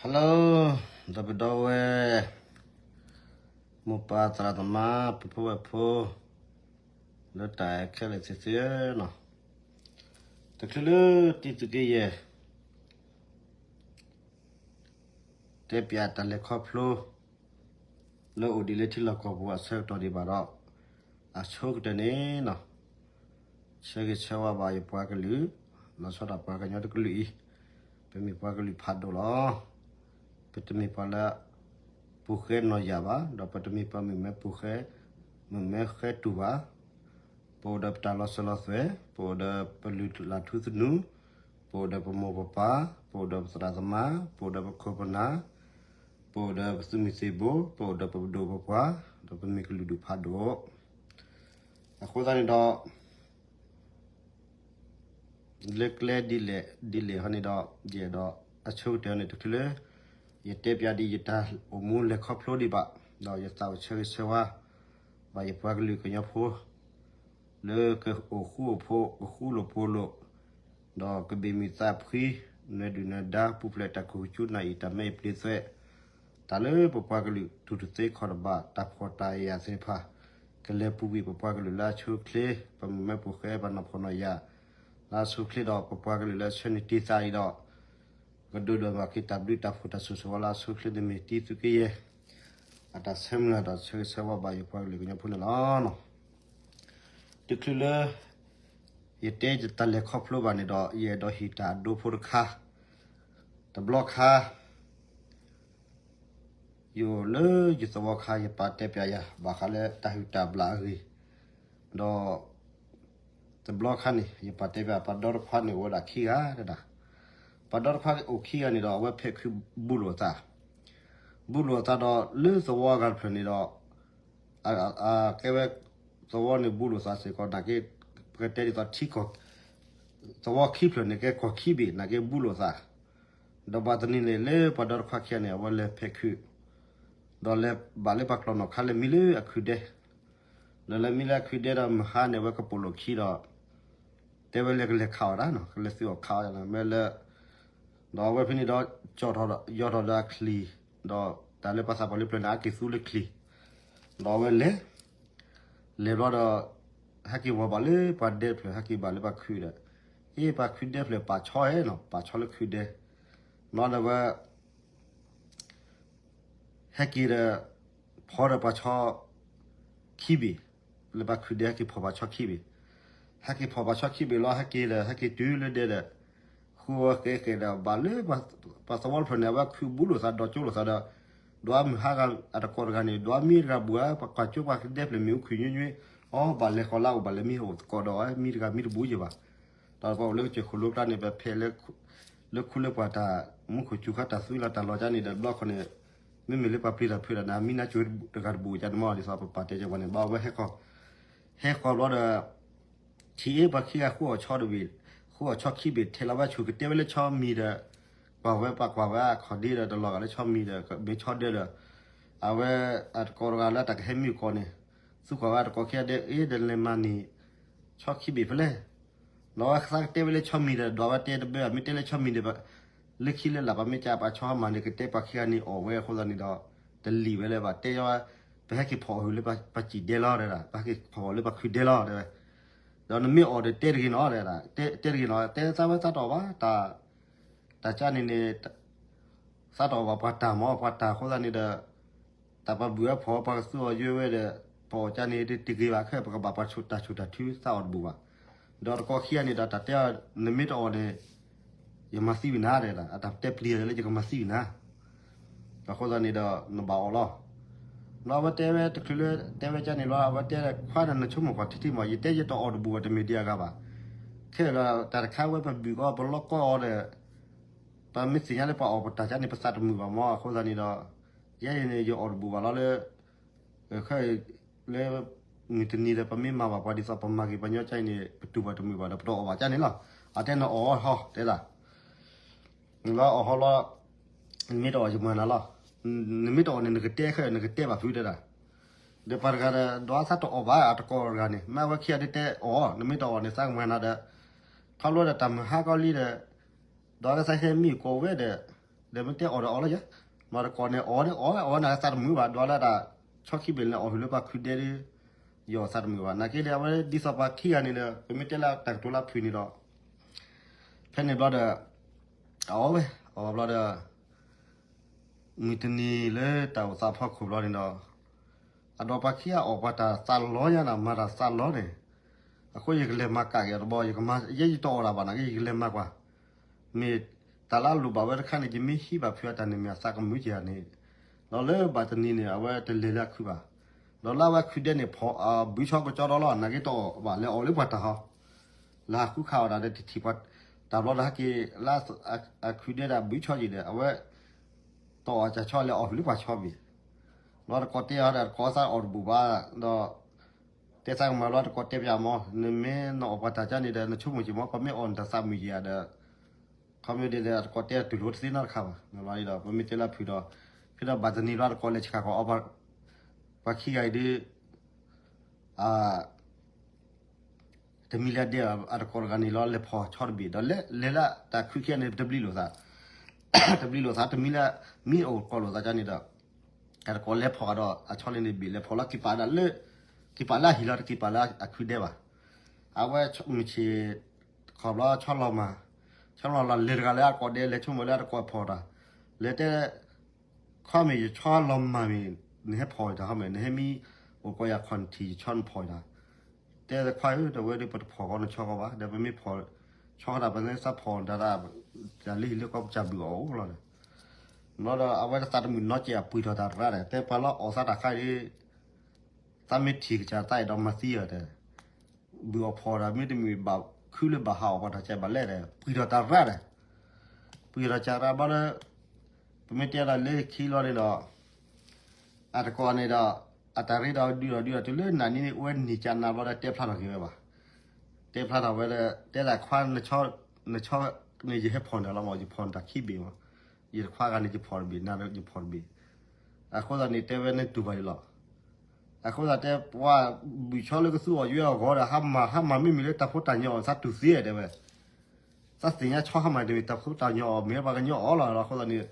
Hello, ဒီပုၢ်ဒီဝဲၢ်, မိၢ်ပၢ်သရၣ်သမါ ပုၢ်ဖိဝဲၢ်ဖိ လၢတၢ်အဲၣ်ခဲလၢာ်သ့ၣ်သုဧၢ, တချုးလၢတံသုးက့ယဲၢ် တဲပၠးတၢ်လဲၤခီဖျိ လၢအိၣ်ဒံးလၢထံလီၢ်ကီၢ်ပူၤအဆၢကတီၢ်ဒံးဘၣ်ဒီး, အဆိကတၢၢ်န့ၣ် ဆၢဂ့ၤဆၢဝါဘၣ်ယပှၤကလုာ်, လီၤဆီဒၣ်ပှၤကညီတကလုာ်အံၤ, ပမ့ၢ်ပှၤကလုာ်ဖးဒိၣ်လီၤ. ပတမ့ၢ်ပှၤလၢ ပူၤဃဲနီၢ်ယၢ်ဘၣ်, ဒီးပတမ့ၢ်ပှၤမုၣ်မဲပူၤဃဲ, မုၣ်မဲဃဲတူၢ်ဘၣ်. ပအိၣ်ဒီးပတၢ်လီၤစၢၤလီၤသွဲၣ်, ပအိၣ်ဒီးပလုၢ်လၢ်ထူသနူ, ပအိၣ်ဒီးပမိၢ်ပပၢ်, ပအိၣ်ဒီးပသရၣ်သမါ, ပအိၣ်ဒီးပခိၣ်ပနၢ်, ပအိၣ်ဒီးပသုးမုၢ်သံၣ်ဘိ, ပအိၣ်ဒီးပဒိၣ်ပပှၢ်, ဒီးပမ့ၢ်ကလုာ်ဒူၣ်ဖးဒိၣ်. အဃိသတးန့ၣ်ဒီး လၢကျဲဒ်လဲၣ်ဒ်လဲၣ်ဟီန့ၣ်ဒီး ယအဲၣ်ဒိးအဆိကတၢၢ်န့ၣ် တချုးလၢ ယတဲပၠးဒ်ယတၢ်အိၣ်မူလဲၤခီဖျိဒံးဘၣ်, ဒီးယသးအိၣ်ဆၢဂ့ၤဆၢဝါ ဘၣ်ယပှၤကလုာ်ကညီဖိ လၢကအိၣ်ဃူအိၣ်ဖိး ကဃူလိာ်ဖိးလိာ်, ဒီးကဘ့ၣ်မုၢ်သးဖှံ နၢၤဒုၣ်နၢၤဒါ ပူၤဖျဲးတၢ်ခိၣ်ကဆူနၢ်အံၤ တၢ်မဲအံၤပျ့သွဲး, တၢ်လၢပပှၤကလုာ်တူၢ်တသ့ခီၣ်တဘၣ် တၢ်ဖှီၣ်တၢ်ယာ်သ့ၣ်တဖၣ်, ကလဲၤပူၤကွံာ်ပပှၤကလုာ်လၢအဆိအချ့, ပမုၣ်မဲပူၤဃဲ ပနီၢ်ဖှီၣ်နီၢ်ယာ် လၢအဆိအချ့ဒီး ပပှၤကလုာ်လၢအဆၢန့ၢ်တ့ၢ်သးအံၤဒီး ကဒိၣ်ဒိၣ်ဘၣ်က့ၤတၢ်ဘျုးတၢ်ဖှိၣ်တၢ်စိၢ်စိၢ်ဝါလၢအဆိအချ့န့ၣ်မ့ၢ်တံသုးက့ယဲၢ် အတၢ်ဆၢမုၢ်လၢ်ဒီးဆၢဂ့ၤဆၢဝါဘၣ်ယပှၤကလုာ်ကညီဖိန့ၣ်လီၤ. တချုးလၢ ယတဲယတၢ်လဲၤခီဖျိဘၣ်န့ၣ်ဒီး ယအဲၣ်ဒိးဟ့ၣ်တၢ်အဒိဖိတခါ, တဘျီခါ ယအိၣ်လၢယသဝီခါ ယပၢ်တဲပၠးယၤ ဘၣ်ဃးလၢတၢ်ဟုၣ်တၢ်ဘျၣ်အဂ့ၢ်, ဒီး တဘျီခါန့ၣ် ယပၢ်တဲပၠး ပှၤဒီတခွါန့ၣ်အိၣ်ဝဲဒၣ်ခံဂၤတဒၣ်, ပှၤဒီတခွါအိၣ်ခံဂၤန့ၣ်ဒီး အဝဲဖဲးခုးဘူးလိာ်အသး, ဘူးလိာ်အသးဒီးလၢသဝီအဂၤတဖျၢၣ်န့ၣ်ဒီး ကဲဝဲ သဝီန့ၣ်ဘူးလိာ်သးစ့ၢ်ကီး နာ်က့ ပကတဲဒ်သိးထံကီၢ် သဝီခံဖျၢၣ်န့ၣ် ကဲကီၢ်ခံဘ့ၣ် နာ်က့ဘူးလိာ်သး, ဒီးဘၣ်တနံၤန့ၣ် လၢပှၤဒီတခွါခံဂၤန့ၣ် အဝဲလဲၤဖဲးခုး, ဒီးလဲၤဘၣ်လၢပှၤကျီၢ်နီၢ်ခါလဲၤမံလၢအခုးဒဲ, ဒီးလဲၤမံလၢအခုးဒဲဒီးမုၢ်ဟါန့ၣ် အဝဲကပိာ်လိာ်ခံဒီး တဲဝဲလၢကလဲၤခးအီၣ်တၢ်နီၤ ကလဲၤသုးအီၣ်ခးအီၣ်တၢ်နီၤ မ့ၢ်လၢ ဒီးအဝဲဖဲန့ၣ်ဒီး ကၠီၣ်ထီၣ်ဒီး ယီၢ်ထီၣ်ဒီးအချံၣ်, ဒီးတၢ်လၢပှၤသးပှၢ်လၢပျၢၤန့ၣ် အက့ၤသူလၢချံၣ်, ဒီးအဝဲလဲၤ လဲၤဘျီဒီး ဟဲက့ၤဝီၤဘၣ်လၢပှၤဒဲတဖျၢၣ် ဟဲက့ၤဘၣ်လၢပှၤခုးဒီး အ့ၣ် ပှၤခုးဒဲဖျၢၣ်ပာ်ဆီဧါနီၤ ပာ်ဆီလၢခုးဒဲ, ဘျီဒီးဝဲ ဟဲက့ၤဒီး ဖီဒီးပှၤဆီ ခံဘ့ၣ်, လၢပှၤခုးဒဲဟဲက့ၤဖီၣ်ပှၤဆီခံဘ့ၣ်, ဟဲက့ၤဖီၣ်ပှၤဆီခံဘ့ၣ်လီၤ ဟဲက့ၤဒီး ဟဲက့ၤတုၤလၢဒဲဒီး ဃုဝဲဃဲဃဲဒီး ဘၣ်လၢ ပှၤသဝီတဖျၢၣ်န့ၣ် အဝဲခုးဘူးလိာ်သးဒီးကၠိလိာ်သးဒီး ဒွးမုၢ်ဟါဂၤအတကိးတဂၤန့ၣ် ဒွးမံတဂၤဘူးဧါ ပှၤကွၢ်ကၠိပှၤကဒဲဖျၢၣ်မ့ၢ်အိၣ်ခုးညွံးညွံး, အီ ဘၣ်လဲၤဃီၤလၢအအိၣ်ဘၣ်လဲၤမံအိၣ်သကိးဒီး မံတဂၤမံတဘူးယဲၢ်ဘၣ်, ဒီးပှၤအိၣ်လၢကစၢၢ်ခိၣ်လိကျါန့ၣ် ပဖဲးလၢ လၢခူလၢပှၤတၢ် မူခိၣ်စူၤခါတၢ်သွံလီၤတၢ်လီၤကါန့ၣ်ဒီး တဘျီခီန့ၣ် မ့မ့ၢ်လၢပှၤပျံၤတၢ်ဖုးတၢ်န့ၣ် မံနါစိၤတဂၤတဘူးကါန့ၣ်မ့ၢ် ဒ်သိးပပာ်တဲကဲပှၤန့ၣ် ဘၣ်ဝဲဟဲဃီၤ, ဟဲဃီၤဘျီဒီး ထံၣ်အ့ၣ်ပှၤခံဂၤဃုအီၣ်ဆီတဘ့ၣ်, ဃုအီၣ်ဆီခံဘ့ၣ် ထဲလီၤဝဲဆူၣ်ကတဲဝဲလၢဆီမံၤဒီး ကွၢ်ဝဲပှၤကွၢ်ဝဲအခီၣ်ဒ့ဒီး တလီၤဂာ်လၢဆီမံၤဒီး မ့ၢ်ဆီဒဲဒီး အဝဲအတကိးတဂၤလၢတၢ်ကဟဲမံအကိးန့ၣ် သူကွၢ်ဝဲအတကိးခံဂၤဒဲ အ့ၣ် ဒီးလဲၤမၤန့ၢ် ဆီခံဘ့ၣ်ဖဲလဲၣ် ဒီးဝဲသးကတဲဝဲလၢဆီမံၤဒီး ဒီးဝဲတဲတဘၣ် မ့ၢ်တဲလၢဆီမံၤဒီး လၢခံလၢလာ် ပမ့ၢ်ကးပှၤဆီမၤန့ၣ် ကတဲပှၤခံဂၤန့ၣ်အီၣ်ဝဲအဃိသတးန့ၣ်ဒီး တလံာ်ဝဲလၢၤဘၣ် တဲယီၤ ပဟဲက့ၤဖီၣ်အီၣ်လၢပှၤစံၣ်ဒဲလီၤ တဲဒၣ် ပဟဲက့ၤဖီၣ်အီၣ်လၢပှၤခုးဒဲလီၤ တဲဝဲ ဒီးနမ့ၢ်အီၣ်ဒီးတဲတဂ့ၤနီၤ တဲတဂ့ၤနီၤ တဲသးဝဲသးတအီၣ်ဘၣ် တၢ်ကၢန့ၣ်န့ၣ် သးတအီၣ်ဘၣ်ပှၤတၢ်မၤ ပှၤတၢ်အဃိသတးန့ၣ်ဒီး တၢ်ပှၤဘုၣ်ဝဲဖီၣ် ပှၤကသူအီၤယွဲဝဲဒီး ပအီၣ်ကၢန့ၣ်တဂ့ၤဘၣ်ခဲ ပကဘၣ်ပှၤတၢ်ဆူးတၢ်ဆူးတၢ်ထုသးအီၣ်တဘူးဘၣ်. ဒီးတကိးခံဂၤန့ၣ်ဒီး တၢ်တဲအီၤ နမ့ၢ်တအီၣ်န့ၣ် ယမၤသံဝံၤနၤ တဲဒၣ် အတၢ်တဲပျံၤလၢယကမၤသံဝံၤနၤ အဃိသတးန့ၣ်ဒီး နဘၣ်အီၣ်လီၤ. ဘျီအဝဲတဲဝဲတချုးလၢ တဲဝဲကၢန့ၣ်လီၤ အဝဲတဲခွါဒီးနဆိကမိၣ်ကွၢ်ထံထံမး ယတဲယတအီၣ်တဘူးဘၣ်တမ့ၢ်ဒ်အဂၤဘၣ်. ခဲဒီးတၢ်တခါဝဲပဘုၣ်ကီၢ်ပလီၢ်ကီၢ်အီၤဒီး ပမ့ၢ်သ့ၣ်ညါလၢပှၤအီၣ်ပတၢ်ကၢန့ၣ် ပသးတမုာ်ဘၣ်မး အဃိသတးန့ၣ်ဒီး ယဲအံၤန့ၣ် ယအီၣ်တဘူးဘၣ်လီၤလၢ ခဲ လၢ မုၢ်တနံၤဒီး ပမ့ၢ်မၤဘၣ်ပှၤဒ်သိးပမၤက့ၤပှၤညီကၢအံၤန့ၣ် ပတူၢ်ဘၣ်တမုာ်ဘၣ်ဒီး ပတအီၣ်ဘၣ်ကၢန့ၣ်လီၤ. အတဲနအီၣ်ဟီတဲဒၣ် လီၤအီၣ်ဟီလီၤ နမ့ၢ်တအီၣ်ယမၤနၤလီၤ. နမ့ၢ်တအီၣ်န့ၣ် နကတဲခဲ နကတဲဘၣ်ဖုးတဲဒၣ်. ဒီးပှၤတဂၤဒီး ဒီးသးတအီၣ်ဘၣ်အတကိးတဂၤန့ၣ် မ့ၢ်အဝဲခံဂၤဒ်တဲအီၣ် နမ့ၢ်တအီၣ်န့ၣ် သးကမၤနၤဒီး ခီဖျိဒီးတၢ်မုၢ်ဟါကီလံဒီး ဒီးသးဟဲမံအကိးဝဲဒီး ဒီးမ့ၢ်တဲအီၣ်ဒီးအီၣ်လီၤယါ, မ့ၢ်တကိးန့ၣ်အီၣ်ဒီးအီၣ်ဝဲ အီၣ်ဝဲန့ၣ်သးတမုာ်ဘၣ် ဒွးလၢတၢ် ဆီခံဘ့ၣ်န့ၣ် အီၣ်ဟုၣ်လၢပှၤခုဒဲဒီး ယအီၣ်သးတမုာ်ဘၣ် နာ်က့ဒီး အဝဲဒ်သိးပှၤခံဂၤန့ၣ်ဒီး ပမ့ၢ်တဲလၢတၢ်ကတိၤလၢဖုၣ်န့ၣ်ဒီး ဖဲန့ၣ်ဘျီဒီး အီၣ်ဝဲ အီၣ်ဘျီဒီး မုၢ်တနံၤလၢတၢ်အိၣ်သးဖီခိၣ်ဘျီန့ၣ်ဒီး အဒီးပှၤခံဂၤအီၣ်ပှၤတၢ်သးလီညါန့ၣ် မၤတၢ်သးလီန့ၣ်, အဃိယကလဲၤမၤကၣ်က့ၤအီၤတဘျီ ယကမၤ ယဲယတအီၣ်တၢ်ဘၣ်နာ်က့ ယကလဲၤမၤကွၢ်, မ့ၢ်တၢ်လၢအလိၣ်ဘၣ်ဝဲတခါန့ၣ် ယမ့ၢ်ဟံးဘၣ်ဖုးအတၢ်န့ၣ် မ့ၢ်အသးကမုာ်က့ၤဧါန့ၣ်, ဒီးလၢဘၣ်တနံၤန့ၣ် အဝဲတလဲၤလၢအခုဘၣ်, ဒီးလၢအဝဲခုဒဲန့ၣ် ဖီၣ် ဘုဆီကကၠီဒီလီၤ နာ်က့တအီၣ်ဘၣ် လဲၤအီၣ်လၢပှၤတၢ်ဟီ လၢဟးဃုခးအီၣ်တၢ်ဒီးတထံၣ်ပှၤ, တၢ်ဘျီဒီးဟဲက့ၤလၢ အခုဒဲဒၣ်ဘုဆီက့ၤဒီး အဝဲ တအီၣ်ကၢ်ဆီလဲၤအီၣ်ဟုၣ်လၢပှၤဆီဘ့ၣ်, ဘျီတကိးတဲအီၤဒီးတကိးသးအီၣ်တဘူၣ်ဘၣ်, ဒီး တဲသးကမၤဘျီတကိးတဲပၠးမး နမ့ၢ်နအီၣ်ပှၤတၢ်ကၠီန့ၣ်ဒီး နဆိကမိၣ်က့ၤမး ပမ့ၢ်အီၣ်နတၢ်သးမုာ်က့ၤဧါဒီး ခီမ့ၢ်ဒ်လဲၣ် အတကိးတဲတုၤလိာ်တသ့နီတခါဘၣ်, ဒီးပမ့ၢ်တဲလၢဖုၣ်ဒီး ဖဲဒီးဘၣ်တနံၤဘျီတကိးလဲၤဆှၣ်ကီးအီၤ, ပှၤခံဂၤအံၤဒီး တမံၤလၢဒဲအတကိးတဂၤန့ၣ်လီၤ လဲၤဖီၣ်ဆီတဘ့ၣ်ဒီး လဲၤလၢတၢ်ခုခံဂၤန့ၣ် တဘျံးလိာ်သး, တဘျံးလိာ်သး တမံၤလၢ မံအိၣ်ကိးလိာ်သးကၠီန့ၣ်ဒီး အတကိးလဲၤဖီၣ်ကဒီးအဆီန့ၣ်တဘ့ၣ် လဲၤဖီၣ်လီၤက့ၤပာ်ဒၣ်လၢ က့ၤပာ်လၢအဟံၣ်လီၤ တက့ၤပာ်လၢအခုဒဲဘၣ်, အဝဲမုၢ်ဆ့ၣ် ခီဘျီဆီလီၤမၢ်, ဆီလီၤလီၤလဲၤတဂၤလၢအတကိးဒဲ လဲၤဆိကမိၣ်လၢအတကိးဖီၣ်တၢ်, လဲၤတဲ ခီမ့ၢ်ယဆီလီၤမၢ်မ့ၢ် နဟဲဖီၣ်တၢ် ခီမ့ၢ် နဟဲမံအိၣ်ကိးယၤခီၣ်နထံၣ် ယဆီနဖီၣ်တၢ်, တဲခွါဧၢ တဝဲဒၣ်ပတဖီၣ်ဃီနဆီဃီဘၣ် ဒီးပမ့ၢ်ဖီၣ် ဆီဃီတၢ် ပမ့ၢ်သးဖီၣ်တၢ် တၢ်လၢဟံၣ်လၢကီၢ်ပစၢ်ဘုၣ်အီၤအိၣ်လီၤဒီး, ဘျီဒီးအဝဲတသးတမုာ်နီတစဲး အပှံာ်ထီၣ်တၢ်ရၣ်ဒီး တဲပှၤလၢအီၣ်သးတၢ်ခါဒီး သးမ့ၢ်ထံၣ်ကစၢ်သးအဲၣ်ဒိးမၤသံအီၤဒီး ဘုၣ်အီၣ်ဖီၣ်ဒီး မ့တမ့ၢ်ဘၣ်ခုလၢဘၣ်ဟးအီၣ်ပှၤတၢ်ကၢဘၣ်လဲၣ်ဒီး ပှံာ်ထီၣ်တၢ်ရၣ်ဒီး, ပှံာ်ထီၣ်တၢ်ရၣ်ဘျီဒီး ပမ့ၢ်တဲဒီးလၢခံဘျီန့ၣ်ဒီး အတကိးန့ၣ်ဒီး အတၢ်ရ့ဒီးဒုးဒီးဒုးဒီးတုၤလၢနၤန့ၣ် အဝဲနံၤကနၤဘျီဒီး တဲဖျါထီၣ်က့ၤဝဲဘၣ်, တဲဖျါထီၣ်ဝဲဒီး တဲဒၣ်ခွါ နဆီန့ၣ် ယဟဲဖီၣ်နၤလီၤမး ယဖီၣ်နတၢ်ခံဘ့ၣ်မး, ယတခွါဂၤန့ၣ် ယဖီၣ်တဘ့ၣ် နၤဒီးယဖီၣ်တဘ့ၣ်, အဃိသတးန့ၣ် တဲဝဲန့ၣ်တူၢ်ဘၣ်ယလီၤ အဃိသတးတဲ ပှၤဘုၣ်ဆီလၢကသူအီၤယွဲအီၤဂီၤဒီး ဟါမၢ် ဟါမၢ်မ့မ့ၢ်လၢတၢ်ဖိတၢ်ညီအီၤ သးတူၢ်သ့တဲဝဲ, သးသ့ၣ်ညါဆီဟါမၢ်တမ့ၢ်တၢ်ဖိတၢ်ညီအီၤ မ့ၢ်ပှၤကညီအီၤလီၤ အဃိသတးန့ၣ်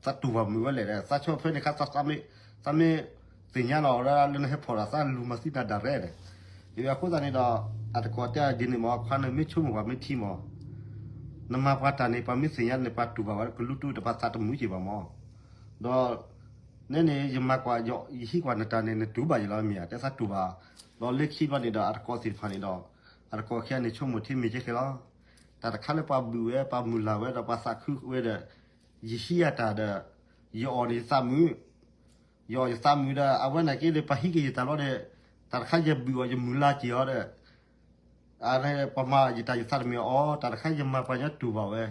သးတူၢ်ဘၣ်မုာ်ဝဲလဲၣ်ဒီး သးဆီဖဲန့ၣ်ခါ သးမ့ၢ်သ့ၣ်ညါလီၤဒီး လၢနဟဲဖီၣ်ဒီး သးလူၤမၤသံနၤဒၣ်ရဲၣ်ဒီး, အဃိသတးန့ၣ်ဒီး အတကိးတဲဒ်န့ၣ်မး ခွါနမ့ၢ်ဆိကမိၣ်ပှၤမ့ၢ်ထံမး နမၤပှၤတၢ်န့ၣ် ပှၤမ့ၢ်သ့ၣ်ညါန့ၣ် ပှၤတူၢ်ဘၣ်ဝဲ ကလူတူၢ်တပှၤသးတမုာ်က့ၤဘၣ်မး, ဒီး နဲန့ၣ် ယမၤကွၢ် ယဟံးကွၢ်နတၢ်န့ၣ် နတူၢ်ဘၣ်ယလီၤမ့ၢ်ဧါ တဲသးတူၢ်ဘၣ်, ဒီးလၢခံဘျီန့ၣ်ဒီး အတကိးသ့ၣ်တဖၣ်န့ၣ်ဒီး အတကိးခံဂၤန့ၣ် ဆိကမိၣ်ထဲမ့ၢ်ကဲဃဲလီၤ, တၢ်တခါလၢပှၤဘုၣ်ဝဲ ပှၤမုၢ်လၢ်ဝဲဒီး ပှၤသးခုဝဲဒီး ယဟံးအတၢ်ဒီး ယအီၣ်န့ၣ်ယသးမုာ် ယအီၣ်ယသးမုာ်ဒီး အဝဲနာ်က့ဒီး ပှၤဟံးက့ၤယတၢ်ဘျီဒီး တၢ်တခါယဘုၣ်အီၤ ယမုၢ်လၢ်က့ၤအီၤဒီး အပှၤမၤယတၢ်ယသးတမုာ်အီၤ တၢ်တခါယမၤပှၤညီတူၢ်ဘၣ်ဝဲ,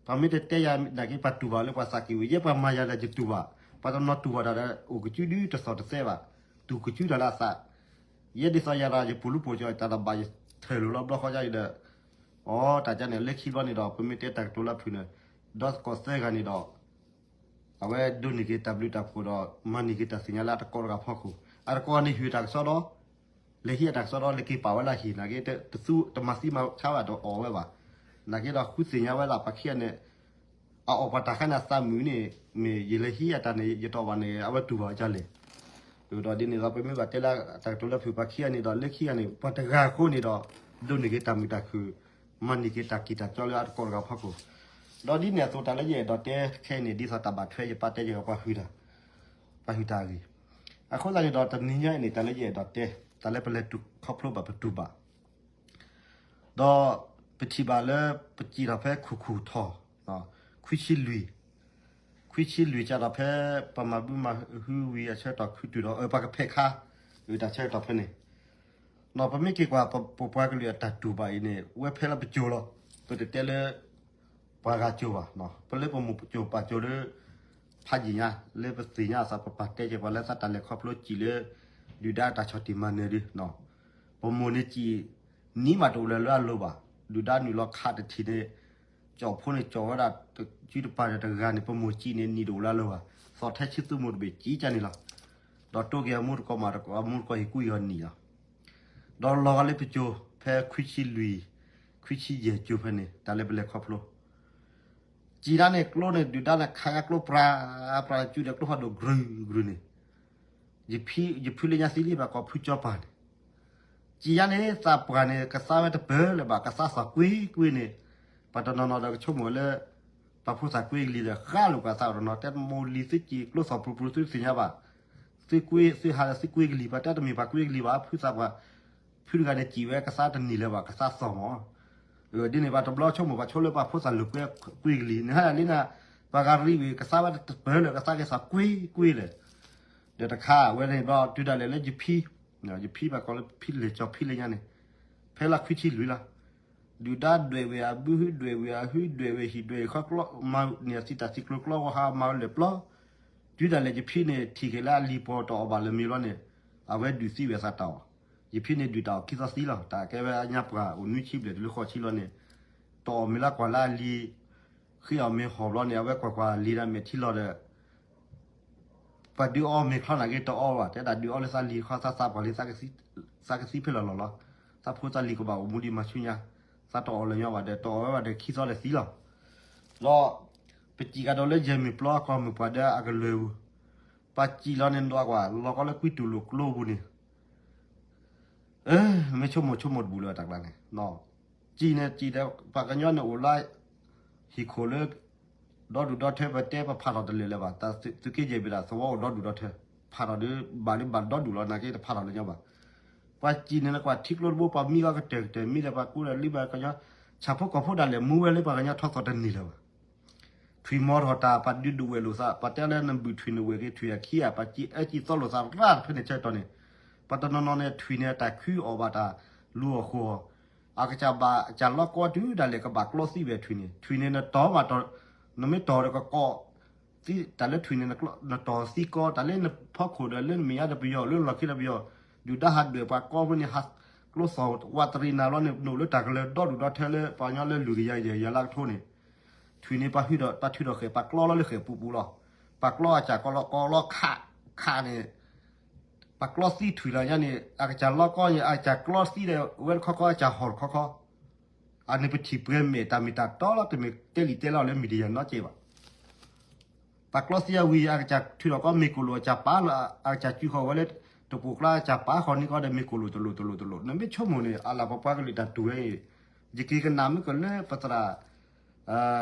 ပှၤမ့ၢ်တတဲယၤနာ်က့ ပှၤတူၢ်ဘၣ်လၢပှၤသးက့ၤဝံၤ ယဲပှၤမၤယၤဒီးယတူၢ်ဘၣ်, ပှၤတနီၤတူၢ်ဘၣ်တၢ်ဒီး အိၣ်ကစုဒုတသီၣ်တသဲဘၣ်, တူၢ်ကစုတၢ်လၢအသး, ယဲဒ်သိးယၤဒီး ယပူၤလူၤပိာ်ကၠီ တၢ်တဘၣ်ယထၢၣ်လိာ်လီၤဘျီဃီယါအံၤဒီး, အိ တၢ်ကါန့ၣ် လၢခံဘျီန့ၣ်ဒီး ပမ့ၢ်တဲတၢ်ကတိၤလၢဖုၣ်န့ၣ်, ဒီးသကိးသၢဂၤန့ၣ်ဒီး အဝဲဒိးန့ၢ်က့ၤတၢ်ဘျုးတၢ်ဖှိၣ်ဒီး မၤန့ၢ်က့ၤတၢ်သ့ၣ်ညါလၢအတကိးတဂၤဖီခိၣ်, အတကိးန့ၣ်ဟ့ၣ်တၢ်ကစီဒီ, လဲၤဟံးအတၢ်ကစီဒီ လဲၤက့ၤပာ်ဝဲလၢဟံၣ်နာ်က့ တသူတမၤသံမၤဆါဘၣ်ဒီးအီၣ်ဝဲဘၣ်, နာ်က့ဒီးဃုသ့ၣ်ညါဝဲလၢပှၤခံဂၤန့ၣ် အအီၣ်ပှၤတၢ်ခါန့ၣ် အသးမုာ်န့ၣ် မ့ၢ်ယလဲၤဟံးအတၢ်န့ၣ် ယတအီၣ်ဘၣ်န့ၣ် အဝဲတူၢ်ဘၣ်ဝဲဒ်လဲၣ်, ဒီးဒ်န့ၣ်ဒီး ပမ့ၢ်ဘၣ်တဲလၢတၢ်ကတိၤလၢဖုၣ်ပှၤခံဂၤန့ၣ်ဒီး လၢခံဂၤန့ၣ် ပှၤတဂၤအဃိန့ၣ်ဒီး ဒိးန့ၢ်က့ၤတၢ်မုာ်တၢ်ခုၣ်, မၤန့ၢ်က့ၤတၢ်ကံၢ်တၢ်ကီလၢအတကိးတဂၤဖီခိၣ်, ဒီးဒ်န့ၣ်အသိးတၢ်လၢယအဲၣ်ဒိးတဲခဲအံၤန့ၣ် ဒ်သိးတၢ်ဘၣ်ထွဲယပာ်တဲယဲၢ်ပှၤဟုၣ်တၢ်, ပှၤဟုၣ်တၢ်အဂ့ၢ်, အဃိသတးန့ၣ်ဒီး တနံၤညါအံၤန့ၣ် တၢ်လၢယအဲၣ်ဒိးတဲ, တၢ်လၢပလဲၤတူၢ်ခီဖျိဘၣ်ပတူၢ်ဘၣ် ဒီးပထံၣ်ဘၣ်လၢ ပစံၣ်ထီၣ်ဖဲခူၣ်ခူၣ်ထီၣ်, ခွံဆံလွံၢ်, ခွံဆံလွံၢ်စးထီၣ်ဖဲ ပမၤဘုမၤဟုဝံၤအဆၢကတီၢ်ခုတုၤဒီး ပှၤကဖဲးခါ, တၢ်ဆၢကတီၢ်ဖဲန့ၣ်, ဒီးပမ့ၢ်က့ၤကွၢ် ပပှၤကလုာ်အတၢ်တူၢ်ဘၣ်အံၤန့ၣ် ဝဲဖဲလၢပစိၤလီၤ, ပတတဲလၢ ပှၤဂၤစိၤဘၣ်, ပလၢပမိၢ်ပစိၤပၢ်စိၤလၢ ဖးယံာ်ညါ လၢပသ့ၣ်ညါအသး ပပာ်တဲက့ၤပှၤလၢသးတၢ်လဲၤခီဖျိစံၣ်လၢ ဒုၣ်ဒါတၢ်ဆီၣ်တံၢ်မၤနၢၤဒုး, ပမိၢ်န့ၣ်စံၣ် နံၤမးတအိၣ်လၢၤလၢအလိၤဘၣ်, ဒုၣ်ဒါနုာ်လီၤခးတထံၣ်န့ၣ် ကၠီၣ်ဖိန့ၣ်ကၠီၣ်ဝဲဒၣ် စုတပၤဒီးတဂၤန့ၣ် ပမိၢ်စံၣ်န့ၣ် နံၤတအိၣ်လၢအလိၤဘၣ်, သီၣ်ထဲဆံသူမိၢ်တဘ့ၣ်စံၣ်ကၢန့ၣ်လီၤ, ဒီးတိၢ်က့ၤအမူတကိးမး အမူတကိးဟ့ၣ်ကူၣ်အီၤနံၤလီၤ, ဒီးလီၤဂာ်လၢပစိၤ ဖဲခွံဆံလွံၢ် ခွံဆံယဲၢ်စိၤဖဲန့ၣ် တၢ်လၢပလဲၤခီဖျိ စံးဒၣ်န့ၣ် ကျိန့ၣ် ဒုၣ်ဒါန့ၣ် ခးညါကျိပြၤပြၤ ကၠူဒီးကျိဖးဒိၣ် ကြုၤကြုၤန့ၣ်, ယဖံလၢညါသံလံ ပှၤကိးဖုကၠီပၤန့ၣ်, စံးယါန့ၣ် သးပှၢ်န့ၣ် ကသါဝဲတပၢၢ်လၢၤဘၣ် ကသါသီၣ်ကွ့ကွ့န့ၣ်, ပှၤတနီၤနီၤဒီးကဆိကမိၣ်လၢ ပှၤဖိသၣ်ကွ့ကလံၤဒီး ဃၣ်လိာ်ပှၤသးအိၣ်တနီၤ တဲမိၢ်လံၤသုစံး ကျိသီၣ်ပြူပြူသုတသ့ၣ်ညါဘၣ်, သုကွ့သုဟးဒီးသုကွ့ကလံၤ ပှၤတဲတမ့ၢ်ပှၤကွ့ကလံၤဘၣ် ဖုသးပှၢ် ဖုတဂၤန့ၣ်စံးဝဲကသါတနံၤလၢၤဘၣ် ကသါသီၣ်မး, ဒ်န့ၣ် ပှၤတဘျီဆိကမိၣ် ပှၤဆိလၢပှၤဖိသၣ်လိာ်ကွဲကွ့ကလံၤ နဟါလံနၤ, ပှၤဂၤရံဝံၤ ကသါဝဲတပၢၢ်လၢၤ ကသါက့ၤသီၣ်ကွ့ကွ့လၢၤ, ဒီးတခါဝဲန့ၣ်ဘျီ တုၤဒၣ်လဲာ်လၢယဖံ, ယဖံပှၤကိးလၢဖံလဲၤကၠီဖံလၢညါန့ၣ်, ဖဲလၢခွံဆံလွံၢ်လီၤ, ဒုၣ်ဒါဒွဲၣ်ဝဲအဘုဟုဒွဲၣ်ဝဲအဟုဒွဲၣ်ဝဲဟံၣ်ဒွဲၣ်ဝဲဃီကျီ မၤန့ၢ်အသံတၢ်သံကျိၤကျီဂီၤဟါမၤဝဲလၢာ်ပျီ, တုၤဒၣ်လဲာ်ယဖံန့ၣ် ထံၣ်က့ၤလၢအလံၤပီၤတအီၣ်ဘၣ်လၢၤမ့ၢ်ဘျီန့ၣ်, အဝဲဒုးသံဝဲအသးတၢ်အီၣ်, ယဖံန့ၣ်ဒုးတၢ်အီၣ်ခံသီသံလီၤ တၢ်ကဲဝဲအညါပှၤအိၣ်နွံဆံဘျဲၣ်တုၤလၢဃိးဆံလီၤန့ၣ်, တအီၣ်မ့ၢ်လၢကွၢ်လၢအလံၤ, ဃ့အီၣ်မ့ၢ်ဟီၣ်ဘျီန့ၣ် အဝဲကွၢ်ကွၢ်လံၤဒီးမဲာ်ထံလီၤဒီး ပှၤဒုးအီမ့ၢ်ချီနာ်က့တအီဘၣ် တဲဒၣ်ဒုးအီလၢသးလံၤခီ သးသးပှၢ်လံ သးကသံဖဲလီၤလီၤလီၤ, သးဖိသးလံၤကဘၣ်အိၣ်မူဒံးမၤဆူညါ, သးတအီၣ်လၢၤညီဘၣ်ဒီး တအီၣ်ဝဲဘၣ်ဒီးခံသီဒီးသံလီၤ, ဒီး ပစံးကဒီးလၢယဲၢ်မ့ၢ်ပျီအခီမုၢ်ပှၤဒီးအကလုၢ်ဝူၤ, ပစံးလီၤန့ၣ်နွကွၢ် လီၤကီလၢကွံတူၢ်လိာ်ကျိပူၤန့ၣ် မ့ၢ်ဆိကမိၣ်ဆိကမိၣ်တဘူၣ်လၢၤတၢ်ကျါန့ၣ်, စံးန့ၣ်စံးဒီး ပှၤကညီန့ၣ်အိၣ်လၢ ဟံၣ်ခိၣ်လၢ ဒီဒူၣ်ဒီထၢ ပတဲပဖးထီၣ်တလၢာ်လၢၤဘၣ်, သုးက့ယဲၢ်ဘ့ၣ်ဒၣ်သဝီအိၣ်ဒီဒူၣ်ဒီထၢ, ဖးထီၣ်ဒီး ဘၣ်လၢဘၣ်ဒီဒူၣ်လီၤ နာ်က့တဖးထီၣ်လၢၤညီဘၣ်, ပှၤစံးန့ၣ်နကွၢ်ထံကျိတဘိ ပှၤမံဂီၤကတၢၢ်ကတၢၢ် မံဒီးပှၤကူဒီးလံဘၣ်ကညီ, ဆၣ်ဖိကီၢ်ဖိဒၣ်လဲာ်မူဝဲလၢပှၤကညီထီသီၣ်တန့ၢ်လၢၤဘၣ် ထွံၣ်မီၤထီၣ်တၢ် ပှၤဒုးဒုးဝဲၢ်လိာ်သး ပှၤတဲလၢနဘုၣ်ထွံၣ်န့ၣ်ဝဲၢ်က့ၤထွံၣ်အခံဧါ ပှၤစံးအၢစံးသီလိာ်သးရၣ်တဖဲန့ၣ်ဆၢကတီၢ်န့ၣ်, ပှၤတနီၤနီၤန့ၣ် ထွံၣ်န့ၣ်တၢ်ခုအီၣ်ဘၣ်တၢ်လူၤအီၣ်ဃိအီၣ်, အကစၢ်ဘၣ်ကစၢ်လီကီတုၤဒၣ်လဲာ်ကဘၣ်ကျီသံဝဲထွံၣ်န့ၣ်, ထွံၣ်န့ၣ်နတီၤဘၣ်, နမ့ၢ်တီၤဒီးကကီး တၢ်လၢထွံၣ်န့ၣ် နတီၤသံကီး တၢ်လၢနဖီခိၣ်ဒီးလၢနမဲာ်ညါဒီးပယီၤ လၢနလီၢ်ခံဒီးပယီၤ, ဒုၣ်ဒါဟးဒွဲၣ်ပှၤကီဖဲန့ၣ် ဟးကျိသီၣ်ဝးတရံးနၤလီၤန့ၣ် နအိၣ်လၢတၢ်ကလၢၤဒီဒူၣ်ဒီထၢလၢပှၤကညီလၢလွံၢ်ကယၤယဲၢ်ကယၤလၢကထိန့ၣ်, ထွံၣ်န့ၣ်ပှၤထုးဒီး ပှၤထုးဒီးဃဲၣ် ပှၤကျီလီၤလၢဃဲၣ်ပူၤပူၤလီၤ, ပှၤကျီအကစၢ်ကီးလီၤကီးလီၤခးခးန့ၣ်, ပှၤကျီသံထွံၣ်လီၤညါန့ၣ် အကစၢ်လီကီန့ၣ် အကစၢ်ကျီသံဒီးဝဲတခီခီ အကစၢ်ဟီၣ်တခီခီ အန့ၣ်ပထံၣ်ပှဲၤမဲာ်တၢ်မ့ၢ်တၢ်တီလီၤ တမ့ၢ်တဲလံာ်တဲလီၤလၢ media နီတစဲးဘၣ်. ပှၤကျီသံအဝံၤ အကစၢ်ထုးထီၣ်ကီးမ့ၢ်ကိၣ်လိာ်အကစၢ်ပာ်လီၤ အကစၢ်စုဃီၤဝဲလၢ တပူၤကျါအကစၢ်ပာ်ဃီၤန့ၢ်ကီးဒီးမ့ၢ်ကိၣ်လိာ်တလိာ်တလိာ်တလိာ် နမ့ၢ်ဆိကမိၣ်န့ၣ် အလၢပပှၤကလုာ်တၢ်တူၢ်ဝဲအံၤ ယက့ၤကနၣ်မ့ၢ်ကလၢပသရၣ်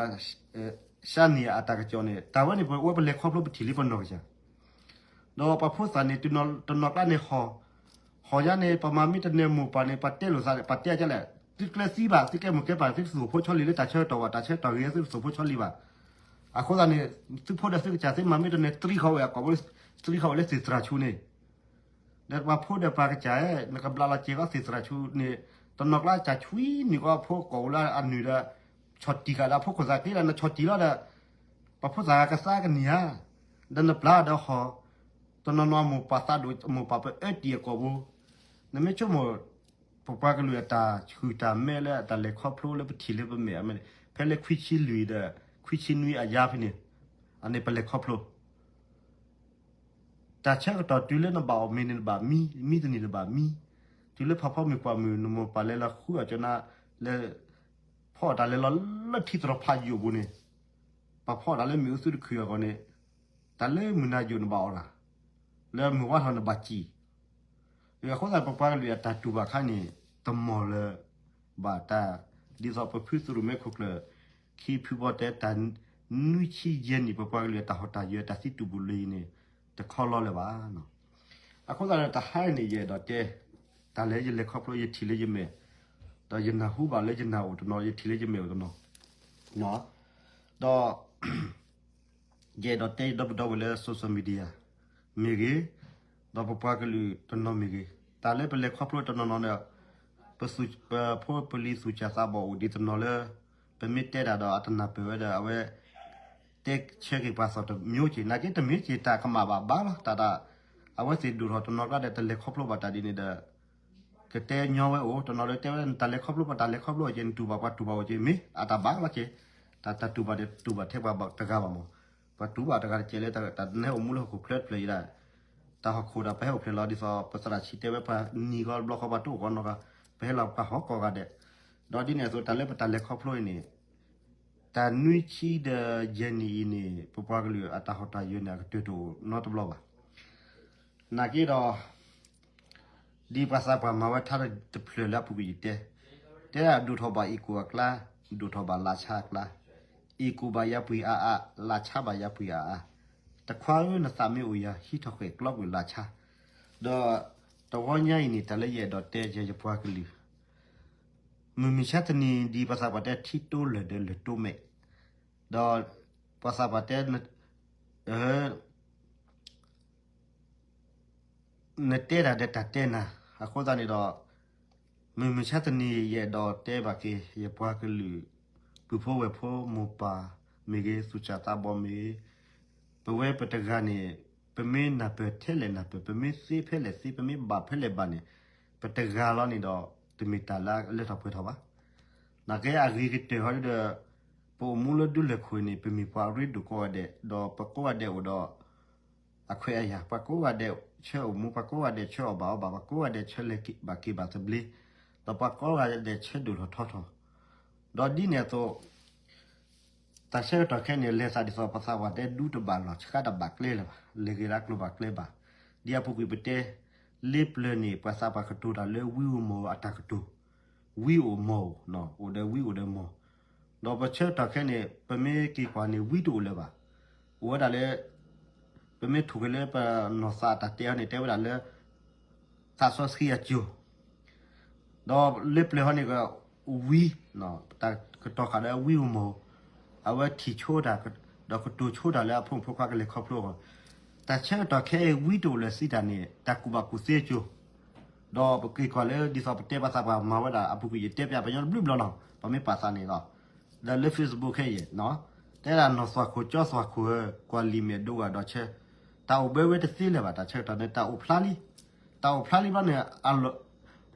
ရှါနံၤအတၢ်ကစီၣ်န့ၣ် တၢ်ဝဲန့ၣ် ပဝဲပလဲၤခီဖျိပထံၣ်လံပနီၢ်ကစၢ် ဒီးပှၤဖိသၣ်န့ၣ် တနီၤကျါန့ၣ် ဟီၣ်ညါန့ၣ် ပမၤမ့ၢ်တနၢၤမိၢ်ပၢ်န့ၣ် ပှၤတဲလိာ်သး ပှၤတဲကလဲၣ် သုကျဲသံဘၣ် သုကဲမိၢ်ကဲပၢ် သုတသူၣ်အိၣ်ဖိဆီလံလၢတၢ်ဆၢကတီၢ်ဘၣ် တၢ်ဆၢကတီၢ်ဂ့ၤ သုတသူၣ်အိၣ်ဖိဆီလံဘၣ်. အဃိသတးန့ၣ် သုဖိဒီးသုကစၢ် သုမၤမ့ၢ်တနၢၤ တြံဃီဝဲအကိာ်ဘိ တြံဃီဝဲလၢသ့ၣ်သရၣ်ဆူန့ၣ် ဒီးပှၤဖိဒီးပှၤကစၢ် နကဘျးလီၤစ့ၢ်ကီးသ့ၣ်သရၣ်ဆူန့ၣ် တနီၤကျါကစၢ်ဆွံနုာ်ကီးဖိကိာ်လၢအနုာ်ဒီး ဆီၣ်တံၢ်ဃာ်ဒီးအဖိခိၣ်သးက့ဒီး နဆီၣ်တံၢ်လီၤဒီး ပှၤဖိသၣ်ကသါကနံၤဧါ, ဒီးနပျၢ်ဒီးဟီၣ်, တနီၤနီၤမိၢ်ပၢ်သးဒိၣ် မိၢ်ပၢ်ပအၢတံၢ်အကိာ်ပူၤ, နမ့ၢ်ဆိကမိၣ် ပပှၤကလုာ်အတၢ်ဆှုၣ်တၢ်မဲလၢအတၢ်လဲၤခီဖျိလၢပထံၣ်လၢပမဲာ်အမဲာ်န့ၣ် ဖဲလၢခွံဆံလွံၢ်ဒီး ခွံဆံနွံအယါဖဲန့ၣ် အန့ၣ်ပလဲၤခီဖျိ တၢ်ဆၢကတီၢ်တုၤလၢနဘၣ်အီၣ်မ့ၤန့ၣ်နဘၣ်မံ, မံတနံၤနဘၣ်မံ, တုၤလၢဖးဖီမုၢ်ပှၢ်မုၢ် နမိၢ်ပၢ်လဲၤလီၤဃုအီၣ်ကၠီနါ လၢ ဖီအီၣ်တၢ်လဲၤလီၤလၢထံသရီဖးယိာ်ပူၤန့ၣ်, ပှၤဖီအီၣ်တၢ်လၢမ့ၣ်အူသူတခုအဂီၢ်န့ၣ်, တၢ်လၢမုၢ်နၤယိာ်နဘၣ်အီၣ်တၢ်, လၢမုၢ်ဝါထီၣ်နဘၣ်စံၣ်, အဃိသတးပပှၤကလုာ်အတၢ်တူၢ်ဘၣ်ခါန့ၣ် တမီၢ်လၢၤဘၣ်တၢ်, ဒ်သိးပဖုသရၣ်မဲခိၣ်ကျၢၢ် ခံဖုဘီတဲတၢ် နွံဆံယဲၢ်နံၣ် ပပှၤကလုာ်အတၢ်ဟီၣ်တၢ်ယၢၤတၢ်သံတူၢ်ပူၤလၢအံၤန့ၣ် တခီလီၤလၢၤဘၣ်. အဃိသတးဒီးတဟါအံၤန့ၣ် ယအဲၣ်ဒိးတဲ တၢ်လၢယလဲၤခီဖျိယထံၣ်လၢယမဲာ်, ဒီးယနၢ်ဟူဘၣ်လၢယနၢ်အိၣ်တနီၤ ယထံၣ်လၢယမဲာ်အိၣ်တနီၤ, ဒီး ယအဲၣ်ဒိးတဲယဒီပုၢ်ဒီဝဲၢ်လၢ social media မ့ၢ်ဂ့ၤ, ဒီးပပှၤကလုာ်တနီၤမ့ၢ်ဂ့ၤ, တၢ်လၢပလဲၤခီဖျိတနီၤနီၤန့ၣ် ပသူၣ်ပဖိပလံၤသူၣ်စၢ်သးဘီၣ်အိၣ်ဒံးတနီၤလၢ ပမ့ၢ်တဲတၢ်ဒီးအတနၢ်ပၢၢ်ဝဲဒီး အဝဲ တဲဆၢက့ၤပှၤသီၣ်တမျိုးက့ၤ နာ်က့တမ့ၢ်က့ၤတၢ်ကမၣ်ဘၣ်ဘၣ်လီၤ တၢ်ဒၣ် အဝဲသ့ၣ်ဒိၣ်ထီၣ်တနီၤကျါဒီးတလဲၤခီဖျိဘၣ်တၢ်ဒ်န့ၣ်ဒီး ကတဲညီဝဲအိၣ် တနီၤဒီးတဲဝဲ နတၢ်လဲၤခီဖျိဘၣ်တၢ်လဲၤခီဖျိက့ၤ နတူၢ်ဘၣ်ပှၤတူၢ်ဘၣ်အိၣ်က့ၤ မ့ၢ်အတၢ်ဘၣ်လီၤက့ၤ တၢ်တၢ်တူၢ်ဘၣ်ဒီးတူၢ်ဘၣ်ထဲပှၤတဂၤဘၣ်မး ပှၤတူၢ်ဘၣ်တဂၤတကဲးလၢတၢ်နဲအိၣ်မူလၢဟီၣ်ခိၣ်ချၢတဖျၢၣ်အံၤဒၣ် တၢ်ဟီၣ်ခိၣ်ဒီးပဟဲအိၣ်ဖျဲၣ်လီၤဒ်သိး ပသရၣ်ဆံးတဲဝဲပှၤနံၤဃီတဘျီဃီပှၤတအိၣ်ဃီနီတဂၤ ပဟဲလီၤပှၤဟီၣ်ကိးဂၤဒဲး ဒီးဒ်န့ၣ်အသိးတၢ်လၢပတၢ်လဲၤခီဖျိအံၤန့ၣ် တၢ်နွံဆံဒီးယဲၢ်နံၣ်အံၤန့ၣ် ပပှၤကလုာ်အတၢ်ဟီၣ်တၢ်ယၢၤန့ၣ် အကတၢၢ်တအိၣ်နီတဘျီဘၣ်. နာ်က့ဒီး ဒ်ပှၤသးပှၢ်မၤဝဲထါတဖျၢၣ်လၢအပူၤကွံာ်ယတဲ, တဲဒၣ်ဒိၣ်ထီၣ်ဘၣ်အ့ၣ်ကူၣ်အကျါ, ဒိၣ်ထီၣ်ဘၣ်လါဆါအကျါ, အ့ၣ်ကူၣ်ဘၣ်ယါပှ့ၤအါအါ, လါဆါဘၣ်ယါပှ့ၤအါအါ, တခွါဧၢ နသးမ့ၢ်အိၣ်ယၤ ဟံးထီၣ်ဃဲၣ်ကျီကွံာ်လါဆါ, ဒီးတဝီညါအံၤန့ၣ် တၢ်လၢယအဲၣ်ဒိးတဲယဲယပှၤကလုာ် မုၢ်မဆါတနံၤ ဒ်ပှၤသးပှၢ်တဲထံတိလၢာ်ဒီးလၢာ်တိမဲာ်, ဒီးပှၤသးပှၢ်တဲ နတဲတၢ်ဒီးတၢ်တဲနၤ, အဃိသတးန့ၣ်ဒီး မုၢ်မဆါတနံၤ ယအဲၣ်ဒိးတဲဘၣ်က့ၤ ယပှၤကလုာ် ပုၢ်ဖိဝဲၢ်ဖိ မိၢ်ပၢ်မ့ၢ်ဂ့ၤ သူၣ်စၢ်သးဘီၣ်မ့ၢ်ဂ့ၤ, ပဝဲပတဂၤန့ၣ် ပမ့ၢ်နၢ်ပၢၢ်ထဲလဲၣ်နၢ်ပၢၢ်, ပမ့ၢ်သ့ဖဲလဲၣ်သ့, ပမ့ၢ်ဘၣ်ဖဲလဲၣ်ဘၣ်န့ၣ် ပတဂၤလီၤန့ၣ်ဒီး တမ့ၢ်တၢ်လၢအလၢထီၣ်ပှဲၤထီၣ်ဘၣ်. နာ်က့အဂ့ၤကတၢၢ်ဟီဒ်ဒီး ပအိၣ်မူလၢဒူလၢၢ်ခိၣ်န့ၣ် ပမ့ၢ်ပှၤအရ့ဒိၣ်ကိးဂၤဒဲး, ဒီးပကိးဂၤဒဲးအိၣ်ဒီး အခွဲးအယာ်, ပှၤကိးဂၤဒဲးဆၢအိၣ်မူ, ပှၤကိးဂၤဒဲးဆၢအီၣ်ဘၣ်အီဘၣ်, ပှၤကိးဂၤဒဲးဆၢလဲၤဘၣ်က့ၤဘၣ်သဘျ့, ဒီးပှၤကိးဂၤဒဲးဆၢဒိၣ်ထီၣ်ထီထီၣ်, ဒီးဒ်န့ၣ်အသိး တၢ်ဆၢကတီၢ်ခဲအံၤန့ၣ် လဲၤသးဒ်သိးပှၤသးပှၢ်တဲဒူတဘၣ်လီၢ် ဆှါတဘၣ်ကျဲလၢၤဘၣ်, လဲၤဂ့ၤလၢကျိၤဘၣ်ကျဲဘၣ်. ဒ်အပူၤကွံာ်ပတဲ လ့ပျၢၤန့ၣ် ပှၤသးပှၢ်ကတိၤတၢ်လၢဝံအိၣ်မီၢ်အတၢ်ကတိၤ, ဝံအိၣ်မီၢ်အိၣ်, အိၣ်ဒီးဝံအိၣ်ဒီးမီၢ်, ဒီးပဆၢကတီၢ်ခဲအံၤန့ၣ် ပမ့ၢ်က့ၤကွၢ်န့ၣ် ဝံတအိၣ်လၢၤဘၣ်. အိၣ်ဝဲဒၣ်လၢ ပမ့ၢ်ထိၣ်က့ၤလၢပနီၢ်သးအတၢ်တဲအီၤန့ၣ် တဲဝဲဒၣ်လၢ သးစီဆှံအစိၤ ဒီးလ့ပျၢၤဟီန့ၣ်က ဝံ, တၢ်ကတီၤဃာ်ဒီးဝံအိၣ်မီၢ်, အဝဲထံၣ်ဆိတၢ် ဒီးကတိၤဆိတၢ်လၢအဖိမုၣ်ဖိခွါကလဲၤခီဖျိအဂီၢ်, တၢ်ဆၢကတီၢ်ခဲအံၤ ဝံတအိၣ်လၢၤစံးတၢ်န့ၣ် တၢ်ကူၣ်ဘၣ်ကူၣ်သ့အစိၤ, ဒီးပက့ၤကွၢ်လၢဒ်သိးပတဲပှၤသးပှၢ်မၤဝဲဒၣ်အပူၤကွံာ် ယတဲပျးပညီတဘျုးဘျီလီၤ ပမ့ၢ်ပာ်သးန့ၣ်လီၤ. ဒီးလၢ Facebook ခဲအံၤ တဲဒၣ်နီၢ်သွၣ်ခိၣ်ကၠီသွၣ်ခိၣ်ဧၢ ကွၢ်လံာ်မဲာ်ဒိဂၤဒီးဆၢ, တၢ်အိၣ်ဘၢဝဲတသ့လၢၤဘၣ် တၢ်ဆၢကတီၢ်န့ၣ် တၢ်အိၣ်ဖျါလံ, တၢ်အိၣ်ဖျါလံဘျီန့ၣ်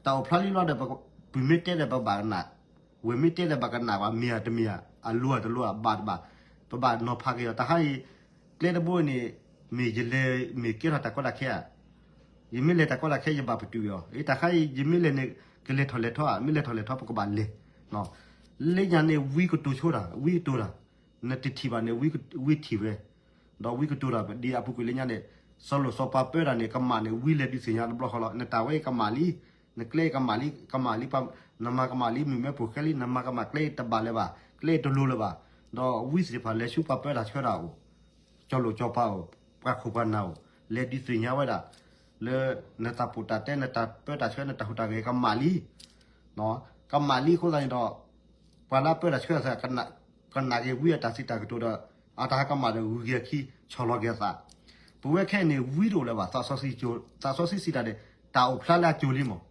တၢ်အိၣ်ဖျါလံဘျီဒီး ပုၢ်မ့ၢ်တဲဒီးပဘၣ်ကနၣ်, ဝဲၢ်မ့ၢ်တဲဒီးဘၣ်ကနၣ်ကွၢ် မ့ၢ်ဧါတမ့ၢ်ဧါ, အလိၤဧါတလိၤဧါ ဘၣ်တဘၣ်, ပဘၣ်နီၤဖးက့ၤအီၤ တၢ်ခါအံၤ, ကျဲတဘိန့ၣ် မ့ၢ်ယလဲၤမ့ၢ်ကဲထီၣ်တၢ်ကီတၢ်ခဲဧါ, ယမ့ၢ်လဲၤတၢ်ကီတၢ်ခဲ ယဘၣ်ပတုာ်အီၤ, အတၢ်ခါအံၤ ယမ့ၢ်လဲၤန့ၣ် ကလဲၤထီၣ်လဲၤထီဧါ, မ့ၢ်လဲၤထီၣ်လဲၤထီ ပကဘၣ်လဲၤ, လၢညါန့ၣ် ဝံကတိၤဆိတၢ် ဝံကတိၤတၢ်, နတထံၣ်ဘၣ်န့ၣ် ဝံထံၣ်ဝဲ, ဒီးဝံကတိၤတၢ် ဒ်အပူၤကွံာ်လၢညါန့ၣ် စီၤလိၣ်စီၤပၤပၢတၢ်န့ၣ် ကမၣ်န့ၣ် ဝံလဲၤဒုးသ့ၣ်ညါတဘျီဃီလီၤ, နတၢ်ဝဲအံၤကမၣ်လံ, နကျဲအံၤကမၣ်လံ, ကမၣ်လံ, နမၤကမၣ်လံ မုၢ်မၢပူၤဃဲလံ, နမၤကမၣ်ကျဲအံၤတဘၣ်လၢၤဘၣ်, ကျဲအံၤတလိၤလၢၤဘၣ်, ဒီးဝံသ့ၣ်တဖၣ်လဲၤဆူပှၤပၢတၢ်ဆၢတၢ်အိၣ်, စီၤလိၣ်စီၤပၤအိၣ်, ပှၤခိၣ်ပှၤနၢ်အိၣ်, လဲၤဒုးသ့ၣ်ညါဝဲဒၣ်, လၢနတၢ်ပူၤတၢ်တဲ နတၢ်ပၢတၢ်ဆၢ နတၢ်ဟူးတၢ်ဂဲၤကမၣ်လံ, ကမၣ်လံအဃိသတးန့ၣ်ဒီး ပှၤလၢအပၢတၢ်ဆၢတၢ် ကနၣ်က့ၤဝံအတၢ်စံးတၢ်ကတိၤဒီး အတၢ်ဟးကမၣ်ဒီးဂုၤက့ၤအခံ ဆီၣ်လီၤက့ၤအသး, ပဝဲခဲအံၤန့ၣ် ဝံတအိၣ်လၢၤဘၣ်, သးစီဆှံစံးတၢ်န့ၣ် တၢ်အိၣ်ဖျါလၢအစိၤလံမး,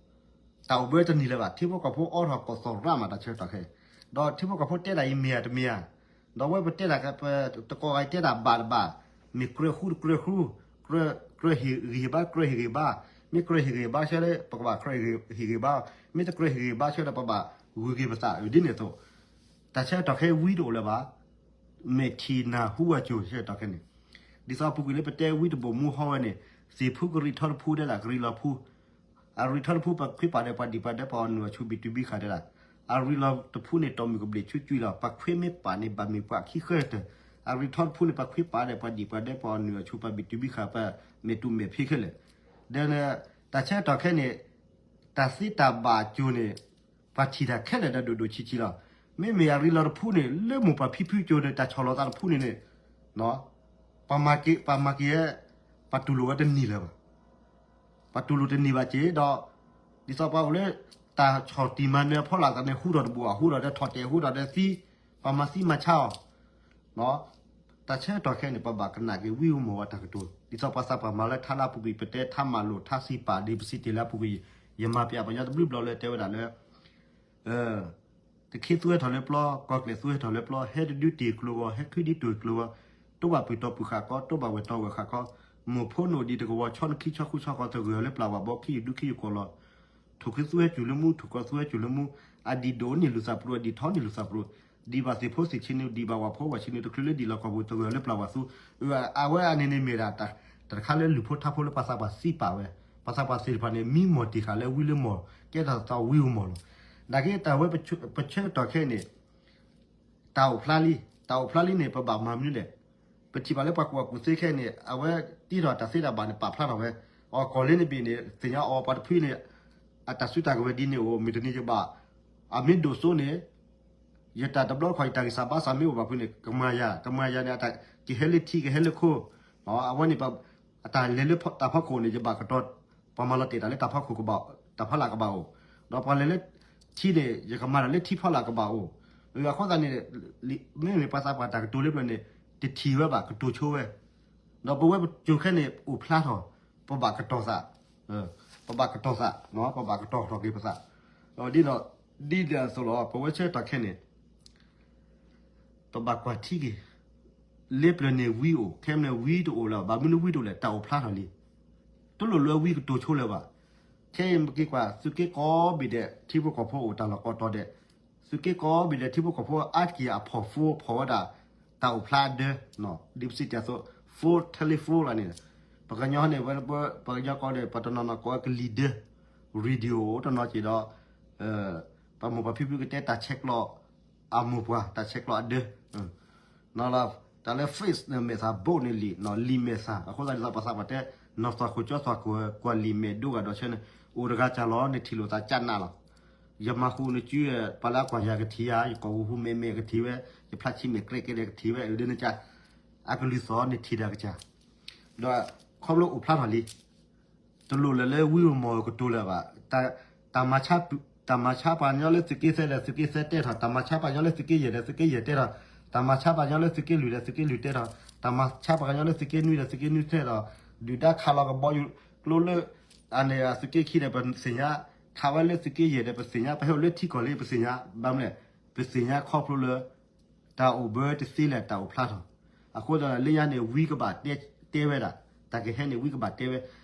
တၢ်အိၣ်ဘၢတန့ၢ်လၢၤဘၣ်, ထံဖိကီၢ်ဖိအိးထီၣ်ကီၢ်သီၣ်ရၣ်မးတၢ်ဆၢကတီၢ်ခဲအံၤ, ဒီးထံဖိကီၢ်ဖိတဲဒၣ်အံၤမ့ၢ်ဧါတမ့ၢ်ဧါ, ဒီးဝဲပတဲဒၣ် တကီၢ်ဂၤတဲဒၣ်ဘၣ်တဘၣ်, မ့ၢ်ကြၢးဃူတကြၢးဃူ, ကြၢးဟ့ၣ်ဂံၢ်ဟ့ၣ်ဘါ ကြၢးဟ့ၣ်ဂံၢ်ဘါ, မ့ၢ်ကြၢးဟ့ၣ်ဂံၢ်ဘါဆၢလၢ ပကဘၣ်ကြၢးဟ့ၣ်ဂံၢ်ဟ့ၣ်ဘါ, မ့ၢ်တကြၢးဟ့ၣ်ဂံၢ်ဘါဆၢဒီး ပဘၣ်ဂုၤက့ၤပသးဒ်န့ၣ်အသိး, တၢ်ဆၢကတီၢ်ခဲအံၤဝံတအိၣ်လၢၤဘၣ်, မဲာ်ထံၣ်နၢ်ဟူအစိၤဆၢကတီၢ်ခဲအံၤန့ၣ်, ဒ်သိးအပူၤကွံာ်လၢပတဲဝံတဘိၣ်မူဟီဝဲန့ၣ်, သ့ၣ်ဖူကရံးထီတဖူဒဲဒၣ် ကရံးလီၤဖူ အရံးထီတဖူ ပှၤခွ့ပာ်ဒီးပှၤဒံၣ်ပှၤဒဲပှၤအီၣ်နုၢ်အီၣ်ဆူဘံၣ်တုၤဘံၣ်ဃာ်တဲဒၣ်, အရံးလီၤတဖူန့ၣ် တီၢ်မုၢ်ကဘျံးဆူကွံာ်လီၤ, ပှၤခွ့မ့ၢ်ပာ်န့ၣ် ဘၣ်မ့ၢ်ပှၤခံဃၢတၢၢ်, အရံးထီတဖူန့ၣ် ပှၤခွ့ပာ်ဒီးပှၤဒံၣ်ပှၤဒဲပှၤအီၣ်နုၢ်အီၣ်ဆူ ပှၤဘံၣ်တုၤဘံၣ်ဃာ်ပမဲာ်တူၢ်မဲာ်ဖံးခဲလၢာ်, ဒီး တၢ်ဆၢကတီၢ်ခဲအံၤန့ၣ် တၢ်သ့တၢ်ဘၣ်အစိၤန့ၣ် ပှၤထံၣ်တၢ်ခဲလၢာ်ဒီးဒိၣ်ဒိၣ်ဆံးဆံးလီၤ, မ့မ့ၢ်အရံးလီၤတဖူန့ၣ် လၢမိၢ်ပၢ်ဖံဖုအစိၤန့ၣ် တၢ်ဆီၣ်လီၤသးတဖူန့ၣ်န့ၣ် ပှၤမၤက့ၤ ပှၤမၤက့ၤ ပှၤတူၢ်လိာ်ဝဲတန့ၢ်လၢၤဘၣ်, ပှၤတူၢ်လိာ်တန့ၢ်ဘၣ်က့ၤဒီး ဒ်သိးပှၤအိၣ်လၢ တၢ်ဆီၣ်တံၢ်မၤနၢၤအဖီလာ်သးန့ၣ် ဟူထီၣ်တဘိၣ်အဟူထီၣ်ဒီးထီၣ်တဲာ်ဟူထီၣ်ဒီးသံ, ပှၤမၤသံမၤဆါအီၤ, တၢ်ဆၢကတီၢ်ခဲအံၤန့ၣ် ပဘၣ်ကနၣ်က့ၤဝံဧိၤမီၢ်ဧိၤအတၢ်ကတိၤ, ဒ်သိးပှၤသးပှၢ်မၤလၢထါလၢအပူၤကွံာ် ပတဲထါမၤလိာ်ထါစံးပာ်ဒ်ပစံးတ့ၢ်လၢအပူၤကွံာ်, ယမၤပျးပှၤညီတဘျုးဘျီလၢတဲဝဲဒၣ်လၢ တခ့သူဟဲထီၣ်လၢပျီ, ကီၢ်ကျဲၢ်သူဟဲထီၣ်လၢပျီ, ဟဲတဒုတ့ၢ်ကျိၤဂီၤ, ဟဲခုဒုတ့ၢ်ကျိၤဂီၤ, တိဘၣ်ပှ့ၤတီၤပှ့ၤဃာ်ကီ, တိဘၣ်ဝဲၢ်တီၤဝဲၢ်ဃာ်ကီ, မိၢ်ဖိနအိၣ်ဒံးတကဝီၤ, ဆီနခံဆီဃူဆီဃီၤ သဂၢၢ်လၢပျၢ်ဝၣ်ဘီခံ ယူၤဒူခံယူၤကွီၢ်လီၤ, ထိၣ်ဃ့သူဟဲစူၤလၢမူ, ထိၣ်ကီၢ်သူဟဲစူၤလၢမူ, အဒံၣ်ဒိၣ်န့ၢ်လူၤသးပျိ, အဒံၣ်ထီန့ၢ်လူၤသးပျိ, ဒံးဘၣ်သ့ၣ်ဖိသ့ၣ်ဆံနုၤ, ဒံးဘၣ်ဝၣ်ဖိဝၣ်ဆံနုၤ, တချုးလၢဒံးလီၤကီၢ်ပူၤ သဂၢၢ်လၢပျၢ်ဝၣ်သူ, အဝဲအန့ၣ်န့ၣ်မ့ၢ်ဒၣ် တၢ်တခါလၢလုၢ်ဖိထါဖိလၢပှၤသးပှၢ်စံးပာ်ဝဲ, ပှၤသးပှၢ်သ့ၣ်တဖၣ်န့ၣ် မံမီၢ်တ့ၢ်ဃာ်လၢဝံလၢမီၢ်, ကဲထီၣ်သးဝံဧိၤမီၢ်လီၤ. နာ်က့တၢ်ဝဲပဆၢကတီၢ်ခဲအံၤန့ၣ် တၢ်အိၣ်ဖျါလံ, တၢ်အိၣ်ဖျါလံန့ၣ် ပဘၣ်မၤမနုၤလဲၣ်. ပထံၣ်ဘၣ်လၢပှၤကူၣ်ဘၣ်ကူၣ်သ့ခဲအံၤန့ၣ် အဝဲတ့ထီၣ်တၢ်သ့တၢ်ဘၣ်န့ၣ် ပာ်ဖျါထီၣ်ဝဲ, အီၤကီၢ်လ့န့ၣ်ဘ့ၣ်န့ၣ် သ့ၣ်ညါအီၤပှၤတဖုန့ၣ် အတၢ်စုတၢ်ကဝဲၤဒ်န့ၣ်အိၣ် မုၢ်တနံၤယဘၣ်, အမ့ၢ်ဒိၣ်စိန့ၣ် ယတၢ်တဘျီတခီၣ် ယတၢ်ဂံၢ်စၢ်ဘါစၢ်မ့ၢ်အိၣ်ဘၣ်ဖုန့ၣ် ကမၤယၤ, ကမၤယၤန့ၣ် ကဟဲလၢထံကဟဲလၢခိ, အဝဲန့ၣ် အတၢ်လဲၤလၢတၢ်ဖီခိၣ်န့ၣ် ယဘၣ်ကတီၤ, ပှၤမၤလီၤတဲာ်တၢ်လၢတၢ်ဖီခိၣ်ကဘၣ်, တၢ်ဖီလာ်ကဘၣ်အိၣ်, ဒီးပှၤလဲၤလၢထံန့ၣ် ယကမၤတၢ်လၢထံဖီလာ်ကဘၣ်အိၣ်, အဃိသတးန့ၣ် မ့မ့ၢ်ပှၤသးပှၢ်တၢ်ကတိၤလၢပျၢၤန့ၣ် တထံၣ်ဝဲဘၣ် ကတိၤဆိဝဲ, ဒီးပဝဲပစိၤခဲန့ၣ် အိၣ်ဖျါထီၣ်, ပဘၣ်ကတီၤသး, ပဘၣ်ကတီၤသး, ပဘၣ်ကတီၤထီၣ်က့ၤပသး, ဒ်သိး ဒ်သိးအသိးလီၤ ပဝဲဆၢကတီၢ်ခဲန့ၣ် ပဘၣ်ကွၢ်ထံက့ၤ, လၢပျၢၤန့ၣ်ဝံအိၣ်, ခဲမုၢ်န့ၣ်ဝံတအိၣ်လၢၤ, ဘၣ်မနုၤလၢဝံတအိၣ်လဲၣ်, တၢ်အိၣ်ဖျါထီၣ်လံ, တလိၣ်လၢဝံကတိၤဆိလၢၤဘၣ်. ခဲအံၤပက့ၤကွၢ် သုးက့ကိးဘ့ၣ်ဒဲး ထံဖိကီၢ်ဖိအိၣ်တၢ်လီၢ်ကိးတီၤဒဲး, သုးက့ကိးဘ့ၣ်ဒဲး ထံဖိကီၢ်ဖိအါတက့ၢ်အဖီၣ် phone ဖီၣ်ဝဲဒၣ် တၢ်အိၣ်ဖျါအဒၢ, ဒ်ပစံးတ့ၢ်အသိး phone telephone လီၤန့ၣ်, ပှၤကညီန့ၣ် ဝဲ ပှၤကညီကိးန့ၣ် ပှၤတနီၤနီၤကိးဝဲကလံၤဒၢ, radio တနီၤက့ၤဒီး ပှၤမိၢ်ပှၤဖံဖုကတဲတၢ်ဆဲးကျိးအမိၢ်ပှၢ် တၢ်ဆဲးကျိးအဒၢ, တၢ်လၢ face န့ၣ်မဲာ်သၣ်, ဘိးန့ၣ်လံာ်, လံာ်မဲာ်သၣ်, အဃိသတးဒ်သိးပှၤသးပှၢ်တဲ နီၢ်သီၣ်ခိၣ်ကၠီသီၣ်ခိၣ် ကွၢ်လံာ်မဲာ်ဒိဂၤဒီးဆၢန့ၣ် အိၣ်တဂၤကၢ်လီၤ နထံၣ်လိာ်သးကၢ်နးလီၤ. ယမၤဃူနစု ပှၤလၢအကွၢ်ယၤကထံၣ်ဧါ, ယကိာ်ပူၤဖိမဲာ်မဲာ်ကထံၣ်ဝဲ, ယဖျါဆံမဲာ်ကြဲးကဲဒဲးကထံၣ်ဝဲ, ဒ်န့ၣ်ကၢ်, အကလုၢ်သီၣ်န့ၣ်ထံၣ်တၢ်ကစၢ်, ဒီးခီဖျိအိၣ်ဖျါထီၣ်လံ တလိၣ်လၢၤလၢဝံမီၢ်ကတိၤလၢၤဘၣ်. တၢ်မၤဆါပှၤကညီလၢသုးက့သၢဒီး သုးက့သၢတဲထီၣ်, တၢ်မၤဆါပှၤကညီလၢသုးက့ယဲၢ်ဒီး သုးက့ယဲၢ်တဲထီၣ်, တၢ်မၤဆါပှၤကညီလၢသုးက့လွံၢ်ဒီး သုးက့လွံၢ်တဲထီၣ်, တၢ်မၤဆါပှၤကညီလၢသုးက့နွံဒီး သုးက့နွံတဲထီၣ်, ဒုၣ်ဒါခးလီၤကဘီယူၤကျိလၢ အန့ၣ်သုးက့ခံဒီး ပသ့ၣ်ညါ, ခးဝဲလၢသုးက့ယဲၢ်ဒီး ပသ့ၣ်ညါ, ပဟဲအိၣ်လၢထံကီၢ်လံ ပသ့ၣ်ညါ, ဘၣ်မနုၤလဲၣ်, ပသ့ၣ်ညါခီဖျိလၢ တၢ်အိၣ်ဘၢတသ့လၢၤ တၢ်အိၣ်ဖျါထီၣ်, အဃိသတးလၢညါန့ၣ် ဝံကဘၣ်တဲဝဲဒၣ်, တၢ်ကဟဲန့ၣ် ဝံကဘၣ်တဲဝဲ,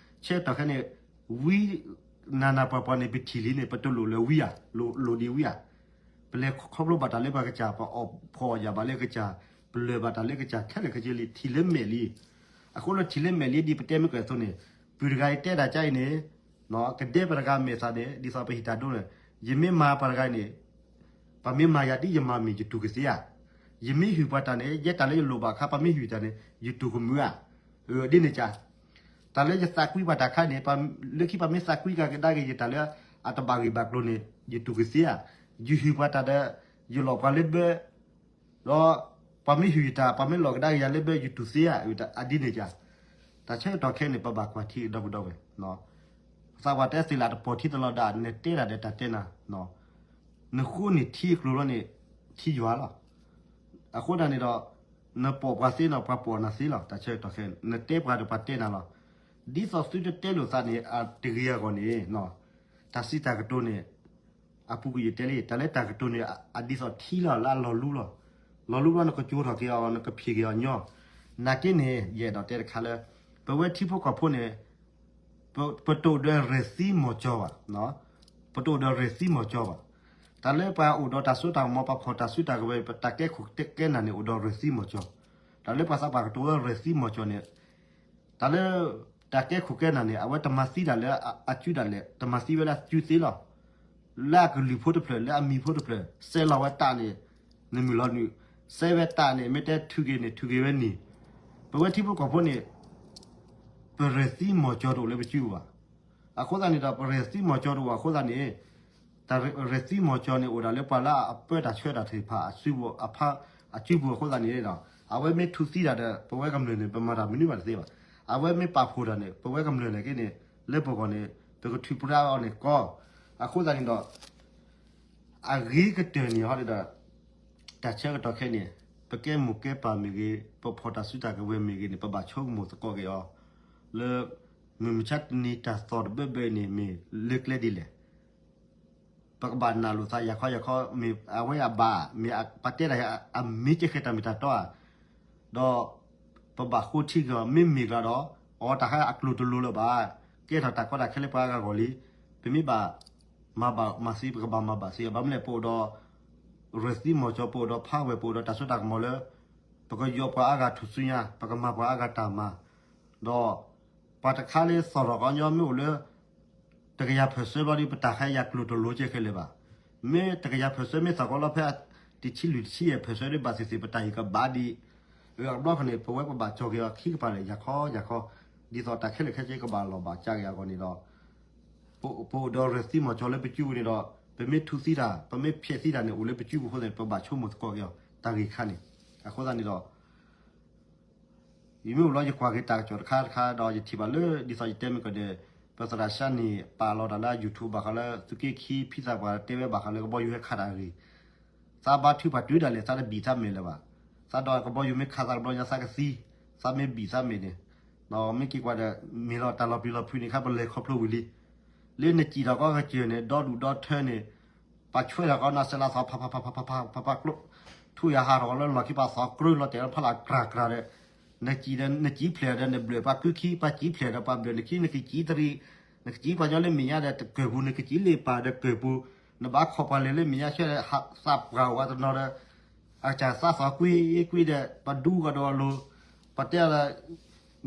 ဆၢကတီၢ်ခဲန့ၣ် ဝံ နၤနၤပှၤပှၤန့ၣ် ပထံၣ်လံန့ၣ် ပတလိၣ်လၢၤဝံဧါ, လိၣ်ဒံးဝံဧါ, ပလဲၤခီဖျိဘၣ်တၢ်လၢပှၤကစၢ်, ပအီၣ်ဖှီၣ်အီၣ်ယာ်ဘၣ်လၢကစၢ်, ပလၢၢ်ဘၣ်တၢ်လၢကစၢ်ခဲလၢာ်ခဲဆ့လံ, ထံၣ်လၢမဲာ်လံ. အဃိလၢထံၣ်လၢမဲာ်လံဒ်ပတဲမ့ၢ်ကဲၣ်အသိးန့ၣ်, ပုၢ်တဂၤအံၤတဲတၢ်ကါအံၤန့ၣ်, ကဒဲပှၤတဂၤမဲာ်သးန့ၣ် ဒ်သိးပဟ့ၣ်တၢ်ဒိန့ၣ်, ယမ့ၢ်မၤပှၤတဂၤအံၤန့ၣ် ပမ့ၢ်မၤယၤဒ်ယမၤမ့ၢ် ယတူၢ်ကသ့ဧါ. ယမ့ၢ်ဟုၣ်ပှၤတၢ်န့ၣ် ယဲတၢ်လၢယလိၣ်ဘၣ်အခါ ပမ့ၢ်ဟုၣ်တၢ်န့ၣ် ယတူၢ်ကမုာ်ဧါ. ဒ်န့ၣ်ကါ, တၢ်လၢယသးကွံပှၤတၢ်ခါန့ၣ် လၢခံပမ့ၢ်သးကွံကဒါက့ၤယတၢ်လၢ အတဘၣ်ဂ့ၢ်ဘၣ်ကျိၤန့ၣ် ယတူၢ်ကသ့ဧါ. ယဟုၣ်ပှၤတၢ်ဒီး ယလိၣ်ပှၤလၢဘၢ ဒီးပှၤမ့ၢ်ဟုၣ်ယတၢ် ပှၤမ့ၢ်လိၣ်ကဒါက့ၤယၤလၢဘၢ ယတူၢ်သ့ဧါ. အဒ်န့ၣ်ကါ, တၢ်ဆၢကတီၢ်ခဲန့ၣ် ပဘၣ်ကွၢ်ထံဒီပုၢ်ဒီဝဲၢ်, သးပှၢ်တဲသ့လၢတပိာ်ထံတလီၤဒၣ် နတဲတၢ်ဒီးတၢ်တဲနၤ, နဃိန့ၣ်ထံအကျိၤလီၤန့ၣ် ထံယွၤလီၤ. အဃိဒၣ်န့ၣ်ဒီး နပိာ်ပှၤသ့နီၤ ပှၤပိာ်နၤသ့လီၤ. တၢ်ဆၢကတီၢ်ခဲ နတဲပှၤဒီးပှၤတဲနၤလီၤ. ဒ်သိးသုတတဲလိာ်သးန့ၣ် အတဂ့ၤအဂီၢ်န့ၣ် တၢ်စံးတၢ်ကတိၤန့ၣ် အပူၤကွံာ်ယတဲလံ တၢ်လၢတၢ်ကတိၤန့ၣ် အဒ်သိးထံလီၤ လၢအလီၤလူလီၤ. လီၤလူလီၤ နကကၠိထီၣ်က့ၤအီၤ နကဖံးက့ၤအီၤညီ. နာ်က့န့ၣ် ယအဲၣ်ဒိးတဲတခါလၢ ပဝဲထံဖိကီၢ်ဖိန့ၣ် ပတအိၣ်ဒီးရဲၣ်သံမီၢ်ကၠီၤဘၣ်. ပတအိၣ်ဒီးရဲၣ်သံမီၢ်ကၠီၤဘၣ်. တၢ်လၢပှၤအိၣ်ဒီးတၢ်စိတၢ်ကမီၤ ပှၤဖီၣ်တၢ်စုတၢ်ကဝဲၤ ပတၢ်ကဲခိၣ်ကဲနၢ်န့ၣ် အိၣ်ဒီးရဲၣ်သံမီၢ်ကၠီၤ. တၢ်လၢပှၤသးပှၢ်ကတိၤဝဲရဲၣ်သံမီၢ်ကၠီၤန့ၣ် တၢ်လၢ တၢ်ကဲခိၣ်ကဲနၢ်န့ၣ် အဝဲတမၤသံတၢ်လၢအစုဒၣ်လဲာ် တမၤသံဝဲလၢအစုသ့လီၤ. လၢအကလုၢ်ဖိတဖျၢၣ် လၢအမံၤဖိတဖျၢၣ် စဲးလီၤဝဲတၢ်န့ၣ် နမုၢ်လီၤနုာ်, စဲးဝဲတၢ်န့ၣ် မ့ၢ်တဲထုးက့ၤန့ၣ် ထုးက့ၤဝဲန့ၣ်. ပဝဲထံဖိကီၢ်ဖိန့ၣ် ပရဲၣ်သံမီၢ်ကၠီၤတအိၣ်လၢပစုပူၤဘၣ်. အဃိသတးန့ၣ်ဒီး ပရဲၣ်သံမီၢ်ကၠီၤတအိၣ်အဃိသတးန့ၣ် တၢ်ရဲၣ်သံမီၢ်ကၠီၤန့ၣ် အိၣ်ဒၣ်လၢပှၤလၢအပၢတၢ်ဆှၢတၢ်သ့ၣ်တဖၣ် အစုပူၤအဖါ အစုပူၤအဃိသတးန့ၣ်ဒီး အဝဲမ့ၢ်ထုးသံတၢ်ဒီး ပဝဲကမျၢၢ်န့ၣ် ပမၤတၢ်မနုၤဘၣ်တသ့ဘၣ်. အဝဲမ့ၢ်ပာ်ဖှိၣ်တၢ်န့ၣ် ပဝဲကမျၢၢ်န့ၣ်က့န့ၣ် လၢပဂီၢ်န့ၣ် ပကထုးပှဲၤအီၤန့ၣ်ကီ. အဃိသတးန့ၣ်ဒီး အဂ့ၤကတၢၢ်န့ၣ်ဟီဒီး တၢ်ဆၢကတီၢ်ခဲအံၤန့ၣ် ပကဲမိၢ်ကဲပၢ်မ့ၢ်ဂ့ၤ ပဖီၣ်တၢ်စုတၢ်ကဝဲၤမ့ၢ်ဂ့ၤန့ၣ် ပဘၣ်ဆိကမိၣ်သကိးက့ၤအီၤ လၢ မုၢ်မဆါတနံၤတၢ်သီၣ်တဘၢဘၢအံၤန့ၣ် မ့ၢ်လၢကျဲဒ်လဲၣ်. ပကဘၣ်နာ်လိာ်သးယၤခီယၤခီ မ့ၢ်အဝဲအဘၣ် မ့ၢ်ပတဲဒၣ်အမ့ၢ်ကဲဃဲၤတၢ်မ့ၢ်တၢ်တီဧါ ဒီး ပဘၣ်ဃိထံက့ၤအီၤ မ့မ့ၢ်ကျါဒီး အီၤတၢ်ဟဲအကျိၤတလိၤလၢၤဘၣ်, ကဲထီၣ်တၢ်ကီတၢ်ခဲလၢပှၤအါဂၤအဂီၢ်လံ. ပမ့ၢ်ဘၣ် မၤဘၣ်မၤသ့ ပကဘၣ်မၤဘၣ်သ့အီၤ ဘၣ်မနုၤလဲၣ် ပအိၣ်ဒီး ရဲၣ်သံမီၢ်ကၠီၤ ပအိၣ်ဒီး power ပအိၣ်ဒီးတၢ်စိတၢ်ကမီၤလၢ ပကယီၤပှၤအါဂၤထူၣ်စုညါ ပကမၤပှၤအါဂၤတၢ်မၤ ဒီး ပှၤတခါလၢသီၣ်ထီၣ်ကီညီမ့ၢ်အိၣ်လၢ တကယၤဖၢၣ်စၢဘျီဒီး ပတၢ်ဟဲယၤကျိၤတလိၤကဲခဲလၢာ်ဘၣ်. မ့ၢ်တကယၤဖၢၣ်စၢမ့ၢ်သီၣ်ကီလီၤဖဲ တဆံလွံၢ်တဆံယဲၢ် ဖဲးဆၢဒ်ဘၣ်သ့ၣ်သ့ၣ် ပတၢ်ဟ့ၣ်ကဘၣ်ဒံး, အဘျီခီန့ၣ် ပဝဲပဘၣ်ကၠီၤက့ၤအီၤခံကပၤဒီး ယၤခီယၤခီ, ဒ်သိးတၢ်ခဲလၢာ်ခဲဆ့ကဘၣ်လီၤဘၣ်ကးက့ၤအဂီၢ်န့ၣ်ဒီး ပအိၣ်ဒီးရၢၢ်သံမီၤကၠီလၢပစုပူၤန့ၣ်ဒီး ပမ့ၢ်ထူသံတၢ် ပမ့ၢ်ဖျဲးသံတၢ်န့ၣ် အိၣ်လၢပစုပူၤအဃိသတးန့ၣ် ပဘၣ်ဆိကမိၣ်သကိးက့ၤအီၤ တၢ်ဂ့ၢ်ခါန့ၣ်, အဃိသတးန့ၣ်ဒီး ယမ့ၢ်အိၣ်လီၤယကွၢ်က့ၤတၢ်ကစီၣ်တခါတခါဒီး ယထံၣ်ဘၣ်လၢ ဒ်သိးယတဲမ့ၢ်ကီးဒီး ပသရၣ်ၡါန့ၣ် ပာ်လီၤတၢ်လၢ YouTube ဘၣ်ဃးလၢ သုးက့ခံဖံသးပှၢ်တဲဝဲဘၣ်ဃးလၢကဘီယူၤဟဲခးတၢ်အဂ့ၢ်, သးဘါထုကဖၣ်တုၤဒၣ်လဲာ် သးတဘံၣ်သးမဲာ်လၢၤဘၣ်, သးဒီးကဘီယူၤမ့ၢ်ခးသးတဘျီညါသးကသံ, သးမ့ၢ်ဘံၣ်သးမဲာ်န့ၣ်, ဒီးမ့ၢ်က့ၤကွၢ်ဒီး မ့ၢ်လီၤတၢ်လီၤပျံၤလီၤဖုးန့ၣ်ခါ ပလဲၤခီဖျိဝံၤလံ လၢနစံၣ်ထီၣ်ကီကစၢၢ်န့ၣ် ဒီဒူၣ်ဒီထၢန့ၣ်, ပှၤဆွဲထီၣ်ကီနၤစဲးလးသီ ဖးဖးဖးဖးဖးဖးဖးကျိ, ထူၣ်ယၤဟးထီၣ်လၢလီၢ်ခံပှၤသီကျၢလီၤတဲာ်လၢဖးလၢအကြၤကြၤဒီး, နစံၣ်ဒီး နစံၣ်ဖျဲးဒီးနဘျၢၣ်ပှၤကုခံ, ပှၤစံၣ်ဖျဲးဒီးပှၤဘျၢၣ်နခံ, နကစံၣ်တရံး, နကစံၣ်ပှၤညီလၢမဲာ်ညါဒီးတကၢၢ်ပူၤ, နကစံၣ်လ့ၣ်ပၢ်ဒီးကၢၢ်ပူၤ, နဘၣ်ခီၣ်ပှၤလဲၤလၢမဲာ်ညါဆဲးဒီး သးပှၢ်ဝဲတနီၤဒီး အကစၢ်သးသီကွံကွံဒီး ပှၤဒူကီၢ်ဒီးအလိၤ, ပှၤတဲဒီး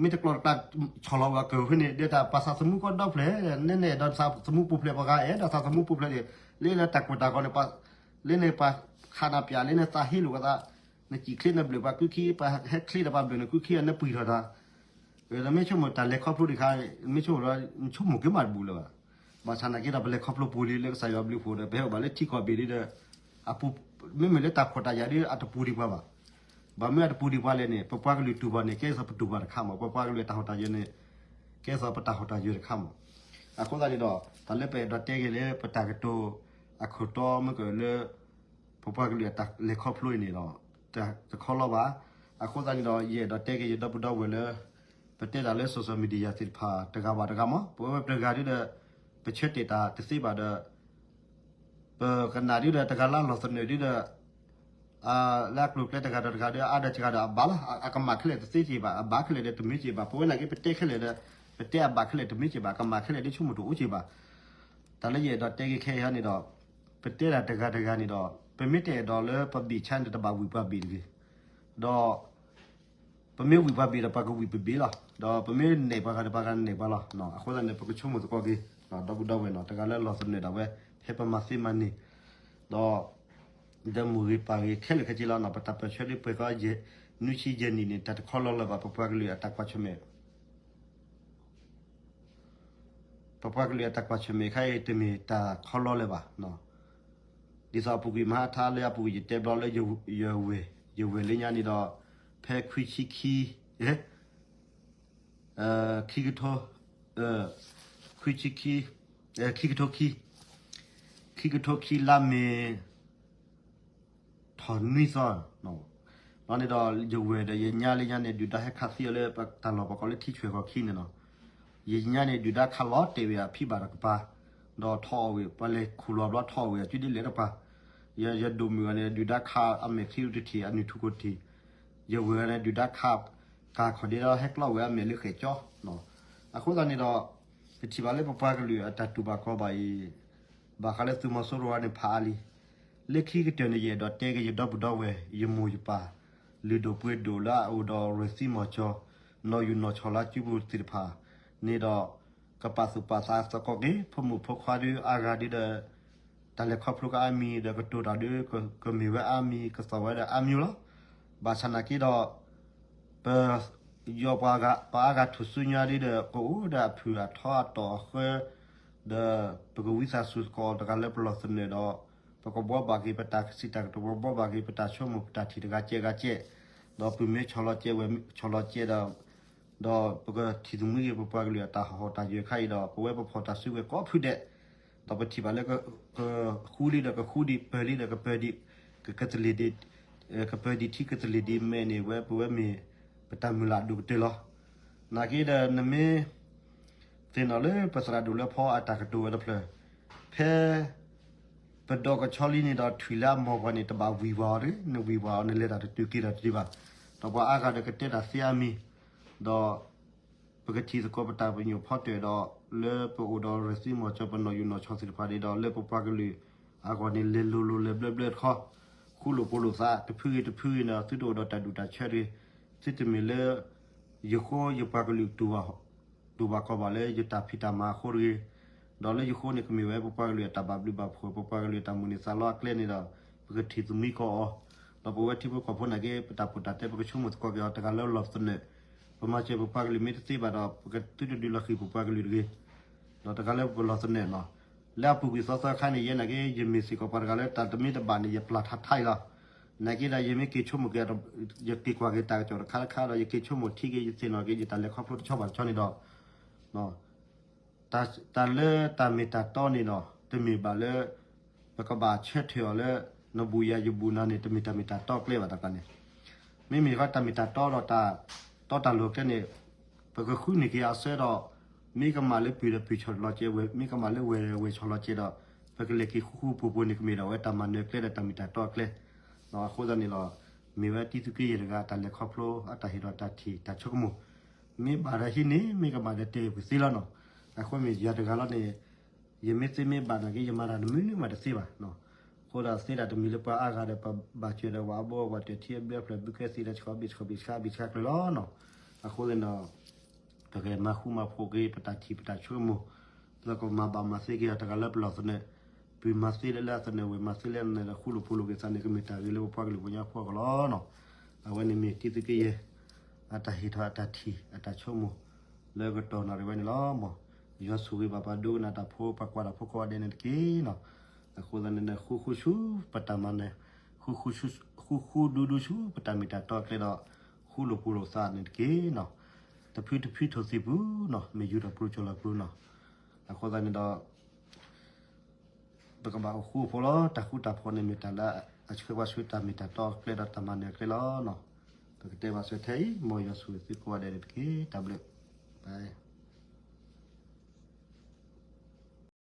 မ့ၢ်တကျီတကျါ ဆီၣ်လီၤဝဲကၢၢ်ဖဲန့ၣ် ဒီးတၢ်ပှၤသးသမူကီၢ်ဒီဖျၢၣ်, နဲနဲဒီးသးသမူပူၤဖျဲး ပှၤဂၤအဲၣ်ဒိးသးသမူပူၤဖျဲးန့ၣ်, လၢလၢတၢ်ကွၢ်တၢ်ကီန့ၣ် လၢန့ၣ်ပှၤခးနၤပၠး လၢန့ၣ်သးဟ့လိာ်ဝဲသး, နစံၣ်ချ့နဘျၢၣ်ပှၤကုခံ, ပှၤဟဲချ့ဒီးပှၤဘျၢၣ်နကုခံ နပှံၢ်ထီၣ်တၢ် နမ့ၢ်ဆိကမိၣ်တၢ်လဲၤခီဖျိတခါ, မ့ၢ်ဆိကမိၣ်ဒီး နဆိကမိၣ်က့ၤမးတဘူၣ်လၢၤဘၣ်. ဘၣ်ဆၣ်နာ်က့ဒီး ပလဲၤခီဖျိပူၤလံလၢကစၢ်ယွၤဘျုးဖှိၣ်ဒီး ပဟဲအိၣ်ဘၣ်လၢထံကီၢ်ဘ့ၣ်လံဒီး အပူၤ, မ့မ့ၢ်လၢတၢ်ဖှီၣ်တၢ်ယာ်ဒီး အတပူၤဒံးပှၤဘၣ်. ဘၣ်မနုၤအတပူၤဒံးပှၤလဲၣ်န့ၣ် ပပှၤကလုာ်တူၢ်ဘၣ်န့ၣ် ကဲသိးပတူၢ်ဘၣ်တခါမး, ပပှၤကလုာ်အတၢ်ဟီၣ်တၢ်ယၢၤန့ၣ် ကဲသိးပတၢ်ဟီၣ်တၢ်ယၢၤတခါမး. အဃိသတးန့ၣ်ဒီး တၢ်လၢပအဲၣ်ဒိးတဲက့ၤလၢပတၢ်ကတိၤအခိၣ်တီမ့ၢ်ကလၢ ပပှၤကလုာ်အတၢ်လဲၤခီဖျိအံၤန့ၣ်ဒီး တခီလီၤဘၣ်. အဃိသတးန့ၣ်ဒီး ယအဲၣ်ဒိးတဲက့ၤယဒီပုၢ်ဒီဝဲၢ်လၢ ပတဲတၢ်လၢ social media သ့ၣ်တဖၣ် တဂၤဘၣ်တဂၤမး, ပဝဲပှၤတဂၤဒ်ဒီး ပဆၢတဲာ်တၢ်တသ့ဘၣ်ဒီး ပကနၣ်ဒ်ဒီး တဂၤလၢလီၢ်သနၢၣ်ဒ်ဒီး လၢအကျိၤကျဲတဂၤဒီးတဂၤဒီး အါဒီးတဂၤဒီးအဘၣ်လီၤ. အကမၣ်ခဲလၢာ်တသ့က့ၤဘၣ်, အဘၣ်ခဲလၢာ်ဒီးတမ့ၢ်က့ၤဘၣ်. ပဝဲနာ်က့ ပတဲခဲလၢာ်ဒီး ပတဲအဘၣ်ခဲလၢာ်တမ့ၢ်က့ၤဘၣ်, အကမၣ်ခဲလၢာ်ဒ်ဆိကမိၣ်တအိၣ်က့ၤဘၣ်. တၢ်လၢယအဲၣ်ဒိးတဲက့ၤခဲအံၤန့ၣ်ဒီး ပတဲတၢ်တဂၤတဂၤန့ၣ်ဒီး ပမ့ၢ်တအဲၣ်ဒိးလၢပဘ့ၣ်ဆါန့ၣ် တဘၣ်ဝံၣ်ပှၤဘ့ၣ်တဂ့ၤ. ဒီး ပမ့ၢ်ဝံၣ်ပှၤဘ့ၣ်ဒီး ပှၤကဝံၣ်ပဘ့ၣ်လီၤ. ဒီးပမ့ၢ်နဲၣ်ပှၤဂၤဒီး ပှၤဂၤနဲၣ်ပှၤလီၤ. အဃိသတးန့ၣ် ပကဆိကမိၣ်သကိးက့ၤ ဒီပုၢ်ဒီဝဲၢ်နီၤ, တဂၤလၢလီၢ်သနၢၣ်ဒၣ်ဝဲ ဖဲပမၤသ့မၤန့ၢ် ဒီး ဒီးမိၢ်ဂ့ၤပၢ်ဂ့ၤခဲလၢာ်ခဲဆ့လီၤနီၤ, ပတၢ်ပၢၢ်ဆၢဒ်ပှဲၤကီး နွံဆံယဲၢ်နံၣ်န့ၣ် တၢ်တခီလီၤလၢၤဘၣ် ပပှၤကလုာ်အတၢ်ကွၢ်ဆၢၣ်မဲာ် ပပှၤကလုာ်အတၢ်ကွၢ်ဆၢၣ်မဲာ်ခါအံၤ တမ့ၢ်တၢ်ခီလီၤလၢၤဘၣ်. ဒ်သိးအပူၤကွံာ်မဟါထါလၢအပူၤကွံာ် ယတဲဘျီလၢ ယဝဲၢ်လၢညါန့ၣ်ဒီး ဖဲခွံဆံခံ, ခံကထိ, ခွံဆံခံ, ခံကထိခံ, ခံကထိခံလါမ့ၤ ထီၣ်နွံသီ, လီၤန့ၣ်ဒီး ယဝဲၢ်ဒီးယညါလၢညါန့ၣ် ဒုၣ်ဒါဟဲခးသံအီၤလၢတၢ်လီၢ်ပှၤကိးလၢထံဆွဲၣ်ခီၣ်ခံန့ၣ်လီၤ. ယညါန့ၣ် ဒုၣ်ဒါခးလီၤတဲာ်ဝဲအဖံဘၣ်တကပၤ, ဒီးထီၣ်အီၣ်ဝဲ ပှၤလဲၤခူၣ်လီၤဘျီထီၣ်အီၣ်ဝဲအစုဒ်လဲၣ်တကပၤ, ယဒိၣ်မုၣ်အီၤန့ၣ် ဒုၣ်ဒါခးအမဲာ်ချံတထံၣ် အနုၢ်ထူၣ်ခိၣ်တထံၣ်, ယဝဲၢ်န့ၣ် ဒုၣ်ဒါခးကၤခီၣ်ဒ့ဒီး ဟဲကျီဝဲအမဲာ်လၢဃဲၣ်ကၠီ အဃိသတးန့ၣ်ဒီး ပထံၣ်ဘၣ်လၢပပှၤကလုာ်အတၢ်တူၢ်ဘၣ်ခီဘၣ်အံၤ ဘၣ်ဃးလၢသုးမီၤစိရိၤန့ၣ်ဖးအါလံ. လၢခံကတၢၢ်န့ၣ် ယအဲၣ်ဒိးတဲက့ၤယဒီပုၢ်ဒီဝဲၢ် ယမိၢ်ယပၢ် လုၢ်ဒိၣ်ပှ့ၤဒိၣ်လၢအအိၣ်ဒီးရၢၢ်သံမီၤကၠီ နီၢ်ယူၢ်နီၢ်ဆီၣ်လၢစုပူၤသ့ၣ်တဖၣ်န့ၣ်ဒီး ကပာ်သူၣ်ပာ်သးသကိးက့ၤ ဖိမုၣ်ဖိခွါဒ်အါဂၤဒ်ဒီး တၢ်လဲၤခီဖျိကအါမံၤဒီး ကတိၤတၢ်ဒ်ကမ့ၢ်ဝဲအါမံၤ ကသီၣ်ဝဲဒီးအါမံၤလီၤ. ဘၣ်ဆၣ်နာ်က့ဒီး ပ ယီၤပှၤဂၤ ပှၤအါဂၤထူၣ်စုညါဒ်ဒီး ကအိၣ်ဒီးအဖုၣ်အထီအတီၢ်အဃၢ ဒီးပကဝံသးစူၤသကိးတဂၤလၢပလီၢ်သနၢၣ်ဒီး ပကဘှီဘၣ်က့ၤပတၢ်ကစံးတၢ်ကတိၤ ပကဘှီဘၣ်က့ၤပတၢ်ဆိကမိၣ်ပတၢ်ထံၣ်တဂၤကဲဂၤကဲ ဒီးပုၢ်မ့ၢ်ဆီၣ်လီၤကဲဝဲၢ်ဆီၣ်လီၤကဲဒီး ဒီးပကထံၣ်သမူက့ၤပပှၤကလုာ်အတၢ်ဟီၣ်တၢ်ယၢၤခါအံၤဒီး ပဝဲပဖီၣ်တၢ်စုကဝဲၤကိးဖုဒဲး ဒီးပထံၣ်ဘၣ်လၢ ဃူလံဒီးကဃူဒံး ပၢၤလံဒီးကပၢၤဒံး ကကသလ့ၤဒံး ကပၢၤဒံးထံကသလ့ၤဒံးမဲာ်န့ၣ် ဝဲပဝဲမ့ၢ်ပတၢ်မုၢ်လၢ်အဒိၣ်ကတၢၢ်လီၤ. နာ်က့ဒီးနမ့ၢ်သ့ၣ်နီၣ်လၢပသရၣ်ဒိၣ်လၢဖီအတၢ်ကတိၤဝဲတဖျၢၣ် ဖဲ ပဒီးကဆီလံန့ၣ်ဒီး ထွံၣ်လၢအမီၢ်ပှၤန့ၣ် တဘၣ်ဝံၢ်ပှၤအီၤတဂ့ၤ, နဝံၢ်ပှၤအီၤ နလဲၤတၢ်တတုၤက့ၤတၢ်တတုၤဘၣ်. ဒီးပှၤအါဂၤဒီးကတဲတၢ်သ့အါမံၤ, ဒီး ပကထံၣ်သကိးပတၢ်ပညိၣ်ဖီတၢၣ်ဒီး လၢပအိၣ်ဒီးရၢၢ်သံမီၤကၠီ ပနီၢ်ယူၢ်နီၢ်ဆီၣ်သ့ၣ်တဖၣ်န့ၣ်ဒီး လၢပပှၤကလုာ်အဂီၢ်န့ၣ် လဲၤလိၤလိၤလဲၤဘျၢဘျၢတခီ, ဃူလိာ်ဖိးလိာ်သး တဖုဂ့ၤတဖုဂ့ၤန့ၣ် သုတအိၣ်ဒီးတၢ်ဒူၣ်တၢ်ဆၢတဂ့ၤ, သုတမ့ၢ်လၢ ယဃိယပှၤကလုာ်တူၢ်ဘၣ်ခီၣ်ဘၣ်လၢယတၢ်ဖံးတၢ်မၤအဃိတဂ့ၤ, ဒီးလၢယဃိန့ၣ် ကမ့ၢ်ဝဲပပှၤကလုာ်အတၢ်ဘၣ်ဘျုးဘၣ်ဖှိၣ် ပပှၤကလုာ်အတၢ်မိၣ်န့ၢ်သးလီအကျဲန့ၣ်ဒီး ပကထံၣ်သမံသမိးအီၤ, ဒီးပဝဲထံဖိကီၢ်ဖိန့ၣ်က့ ပတၢ်ပီးတၢ်တဲ ပကဆိကမိၣ်သကိးက့ၤအီၤ တဂၤလၢလီၢ်သနၢၣ်, ပမၤစၢၤပပှၤကလုာ်မ့ၢ်တသ့ဘၣ်ဒီး ပကသုတဒုးလီၤဃံၤပပှၤကလုာ်တဂ့ၤ, ဒီးတဂၤလၢပလီၢ်သနၢၣ်လီၤ. လၢအပူၤကွံာ်သီသီအခါန့ၣ် ယဲနာ်က့ ယမ့ၢ်စ့ၢ်ကီးပှၤတဂၤလၢတၢ်တမ့ၢ်တဘၣ်န့ၣ် ယပျၢ်ထးထါအံၤလီၤ. နာ်က့ဒီး ယမ့ၢ်က့ၤဆိကမိၣ်က့ၤ ယက့ၤကွၢ်က့ၤတၢ်ကစီၣ်တခါတခါဒီး ယက့ၤဆိကမိၣ်ထံက့ၤ ယသ့ၣ်နီၣ်က့ၤ ယတၢ်လဲၤခီဖျိတဆီဘၣ်တဆီန့ၣ်ဒီး တၢ်လၢတၢ်မ့ၢ်တၢ်တီန့ၣ်ဒီး တမ့ၢ်ဘၣ်လၢ ပကဘၣ်ဆၢထၢၣ်အီၤလၢ နဘူးယၤယဘူးနၤန့ၣ် တမ့ၢ်တၢ်မ့ၢ်တၢ်တီအကျဲဘၣ်တကးန့ၣ်, မ့မ့ၢ်ဃီတၢ်မ့ၢ်တၢ်တီဒီးတၢ်တီတၢ်လိၤအကျဲန့ၣ် ပကဃုန့ၢ်က့ၤအဆၢဒီး မ့ၢ်ကမၣ်လၢပုၢ်ဒီးပုၢ်ဆီၣ်လီၤက့ၤဝဲ မ့ၢ်ကမၣ်လၢဝဲၢ်ဝဲၢ်ဆီၣ်လီၤက့ၤဒီး ပကလဲၤက့ၤဃူဃူဖိးဖိးန့ၣ် ကမ့ၢ်ဒၣ်ဝဲတၢ်မၤနၢၤအကျဲဒီးတၢ်မ့ၢ်တၢ်တီအကျဲ အဃိသတးန့ၣ်လီၤ. မ့ၢ်ဝဲတံသုးက့ယဲၢ်တဂၤ တၢ်လဲၤခီဖျိအတၢ်ဟ့ၣ်ဒီးတၢ်ထံၣ်တၢ်ဆိကမိၣ်, မ့ၢ်ဘၣ်ဒီးဟံးန့ၢ် မ့ၢ်ကဘၣ်ဒီးတဲာ်ကွံာ်သ့လီၤနီၤ. အဃိမ့ၢ်ယၤတဂၤလီၤန့ၣ် ယမ့ၢ်သ့မ့ၢ်ဘၣ်နာ်က့ ယမၤတၢ်တမံၤမံၤမးတသ့ဘၣ်နီၤ. အဃိဒီးသ့ဒၣ်တမံၤလၢပှၤအါဂၤဒီး ပဘၣ်စၢၤဒီးဝဲအဘီဝဲတၢၢ်ထံအဘျၢအဖျၢၣ် ဘုကဲသ့ဒီးဆှီဘ့ၣ်ဆှီဘ့ၣ်ဆှါဘ့ၣ်ဆှါကျၢၤလီၤနီၤ. အဃိသတးဒီး ပကမၤဃူမၤဖိးက့ၤ ပတၢ်ထံၣ်ပတၢ်ဆိကမိၣ် ဒီးကမၤဘၣ်မၤသ့က့ၤအီၤ တဂၤလၢပလီၢ်သနၢၣ်, ပုၢ်မၤသ့လၢအသနၢၣ် ဝဲၢ်မၤသ့လၢအသနၢၣ်ဒီး ဃူလိာ်ဖိးလိာ်က့ၤသးန့ၣ် ကမ့ၢ်တၢ်ဂ့ၤလၢပပှၤကလုာ်ပညါဖိအဂီၢ်လီၤနီၤ. အဝဲန့ၣ်မ့ၢ်တံသုးက့ယဲၢ် အတၢ်ဟ့ၣ်ထီၣ်အတၢ်ထံၣ်အတၢ်ဆိကမိၣ် လၢကတီၢ်နၣ်ရံၣ်ဝဲန့ၣ်လီၤ. မ်ယွၤဆိၣ်ဂ့ၤဘၣ်ပှၤဒိကနၣ်တၢ်ဖိ ပှၤကွၢ်တၢ်ဖိကိးဂၤဒဲးန့ၣ်တက့ၢ်နီၤ. အဃိသတးန့ၣ် ဃူဃူဆူပတၢ်မၤနၢၤ, ဃူဃူဒူဒူဆူပတၢ်မ့ၢ်တၢ်တီအကျဲဒီး ဃူလိာ်ဖိးလိာ်သးန့ၣ်တက့ၢ်နီၤ. တဖုတဖုထိၣ်သံၣ်ပူၤနီၤ မ့ၢ်ယူၤထီၣ်ပရူၤကၠီၤလီၤပရူၤနီၤ. အဃိသတးန့ၣ်ဒီး ပကဘၣ်အိၣ်ဃူအိၣ်ဖိးလီၤ. တၢ်ဃူတၢ်ဖိးန့ၣ်မ့ၢ်တၢ်လၢအဆှၢပှၤဆူတၢ်မ့ၢ်တၢ်တီအကျဲဒီးတၢ်မၤနၢၤအကျဲလီၤနီၤ. ပကတဲဘၣ်စၢၤထဲအံၤ မ်ယွၤဆိၣ်ဂ့ၤသုကိးဂၤဒဲးန့ၣ်တက့ၢ်. တၢ်ဘျုး, bye.